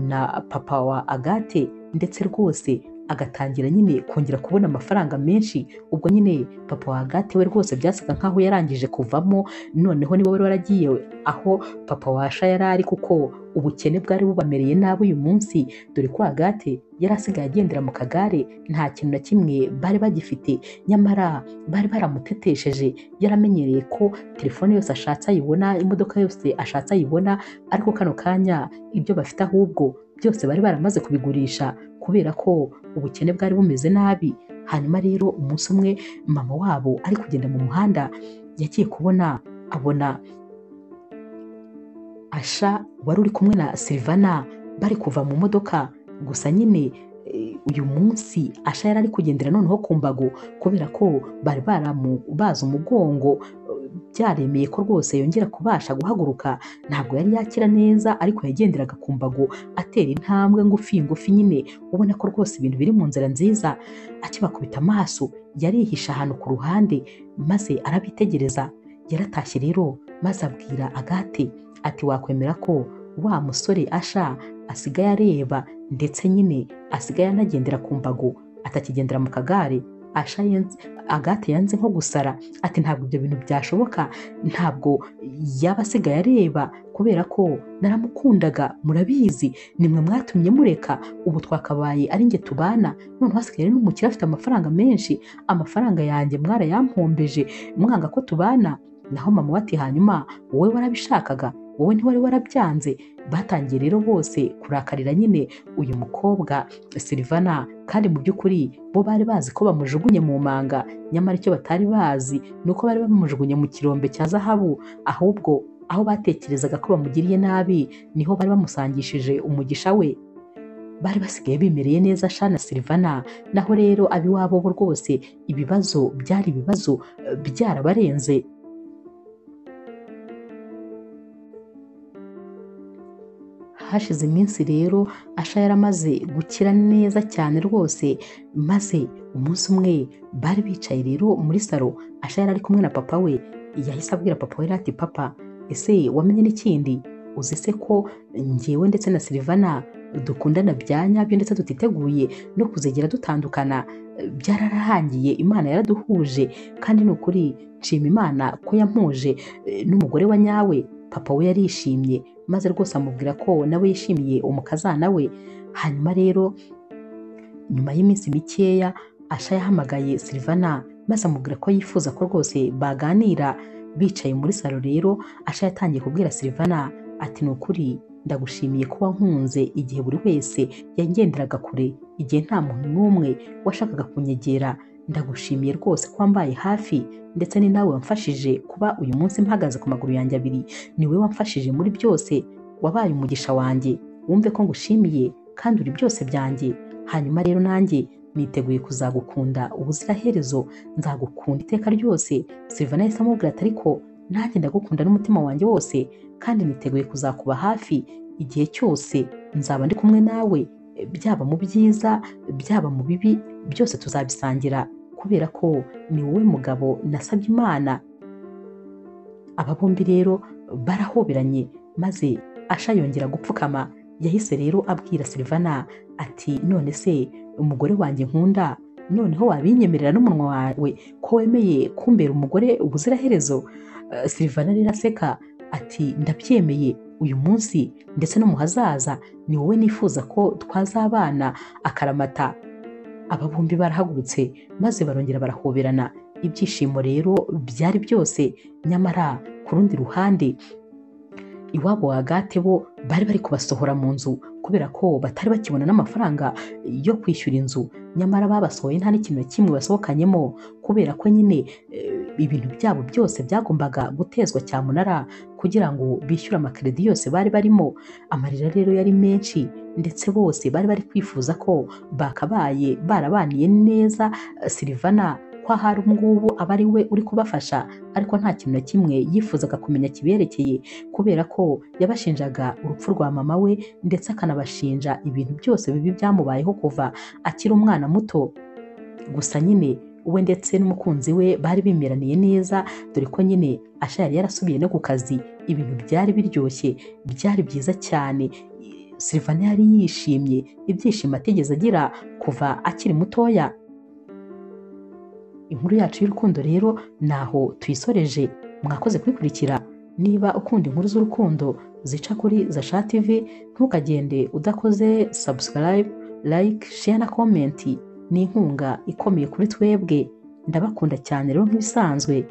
na papa wa Agathe, ndetse rwose agatangira nyine kongera kubona amafaranga menshi. Ubwo nyine papa wa Agathe we rwose byasaga nkaho yarangije kuvamo, noneho niwe wari waragiye aho papa wa Asha yari ari kuko ubukene bwari bubamereye nabi uyu munsi, dore ko Agathe yari asigaye agendera mu kagare, nta kintu na kimwe bari bagifite. Nyamara bari baramutetesheje, yaramenyereye ko telefone yose ashatse ayibona, imodoka yose ashatse ayibona, ariko kano kanya ibyo bafite ahubwo byose bari baramaze kubigurisha kubera ko ubukene bwari bumeze nabi. Hanyuma rero umunsi umwe mama wabo ari kugenda mu muhanda yagiye kubona abona Asha wari uri kumwe na Silvana bari kuva mu modoka. Gusa nyine uyu munsi Asha yari ari kugendera noneho ku mbago kubera ko bari baramubaza umugongo, byaremeye ko rwose yongera kubasha guhaguruka. Ntabwo yari yakira neza ariko yagenderaga ku mbago atera intambwe ngufi ngufi nyine ubona ko rwose ibintu biri mu nzira nziza. Akibakubita amaso yarihisha ahantu ku ruhande maze arabitegereza. Yaratashye rero maze abwira Agathe ati wakwemera ko wa musore Asha asigaye areba ndetse nyine asigaye anagendera ku mbago atakigendera mu kagare? Asha Agathe yanze nko gusara ati ntabwo ibyo bintu byashoboka, ntabwo yaba asigaye areba kubera ko naramukundaga, murabizi nimwe mwatumye mureka, ubu twakabaye ari njye tubana, noneho hasigaye ari n'umukire afite amafaranga menshi, amafaranga yanjye mwarayampombeje mwanga ko tubana. Naho mama we ati hanyuma wowe warabishakaga, wowe ntiwari warabyanze. Batangiye rero bose kurakarira nyine uyu mukobwa Silvana, kandi mu by'ukuri bo bari bazi ko bamujugunye mu manga, nyamara icyo batari bazi ni uko bari bamujugunye mu kirombe cya zahabu. Ahubwo Aho batekerezaga ko bamugiriye nabi niho bari bamusangishije umugisha we. Bari basigaye bimereye neza Sha na Silvana. Naho rero abiwabo bo rwose ibibazo byari ibibazo byarabarenze. Hashize iminsi rero Asha yaramaze gukira neza cyane rwose, maze umunsi umwe bari bicaye rero muri salo, Asha yari ari kumwe na papa we. Yahise abwira papa we ati papa, ese wamenye n'ikindi? Uzi se ko njyewe ndetse na Silvana dukundana bya nyabyo ndetse tutiteguye no kuzegera dutandukana? Byararangiye, Imana yaraduhuje, kandi ni ukuri nshima Imana ko yampuje n'umugore wa nyawe. Papa we yarishimye maze rwose amubwira ko nawe yishimiye umukazana we. Hanyuma rero nyuma y'iminsi mikeya Asha yahamagaye Silvana maze amubwira ko yifuza ko rwose baganira. Bicaye muri salo rero Asha yatangiye kubwira Silvana ati ni ukuri ndagushimiye ko wankunze igihe buri wese yangenderaga kure, igihe nta muntu n'umwe washakaga kunyegera. Ndagushimiye rwose ko wambaye hafi, ndetse ni nawe wamfashije kuba uyu munsi mpagaze ku maguru yanjye abiri. Ni wowe wamfashije muri byose, wabaye umugisha wanjye, wumve ko ngushimiye kandi uri byose byanjye. Hanyuma rero nanjye niteguye kuzagukunda ubuziraherezo, nzagukunda iteka ryose. Silvana yahise amubwira ati ariko nanjye ndagukunda n'umutima wanjye wose, kandi niteguye kuzakuba hafi igihe cyose nzaba ndi kumwe nawe, byaba mu byiza byaba mu bibi, byose tuzabisangira kubera ko ni wowe mugabo nasabye Imana. Aba bombi rero barahoberanye maze Asha yongera gupfukama. Yahise rero abwira Silvana ati none se umugore wanjye nkunda, noneho wabinyemerera n'umunwa wawe ko wemeye kumbera umugore ubuziraherezo? Silvana rero aseka ati ndabyemeye, uyu munsi ndetse no mu hazaza ni wowe nifuza ko twazabana akaramata. Aba bombi barahagurutse maze barongera barahoberana. Ibyishimo rero byari byose. Nyamara ku rundi ruhande iwabo wa Agathe bo bari bari kubasohora mu nzu kubera ko batari bakibona n'amafaranga yo kwishyura inzu. Nyamara babasohoye nta n'ikintu na kimwe basohokanyemo, kubera ko nyine ibintu byabo byose byagombaga gutezwa cyamunara kugira ngo bishyure amakredi yose bari barimo. Amarira rero yari menshi, ndetse bose bari bari kwifuza ko bakabaye barabaniye neza Silvana, ko ahari ubungubu aba ari we uri kubafasha, ariko nta kintu na kimwe yifuzaga kumenya kiberekeye, kubera ko yabashinjaga urupfu rwa mama we, ndetse akanabashinja ibintu byose bibi byamubayeho kuva akiri umwana muto. Gusa nyine we ndetse n'umukunzi we bari bimeraniye neza, dore ko nyine Asha yari yarasubiye no ku kazi. Ibintu byari biryoshye, byari byiza cyane. Silvana yari yishimye, ibyishimo atigeze agira kuva akiri mutoya. Inkuru yacu y'urukundo rero naho tuyisoreje. Mwakoze kwikurikira. Niba ukunda inkuru z'urukundo zica kuri Zasha TV, ntukagende udakoze subscribe, like, share na comment. Ni inkunga ikomeye kuri twebwe. Ndabakunda cyane rero nk'ibisanzwe.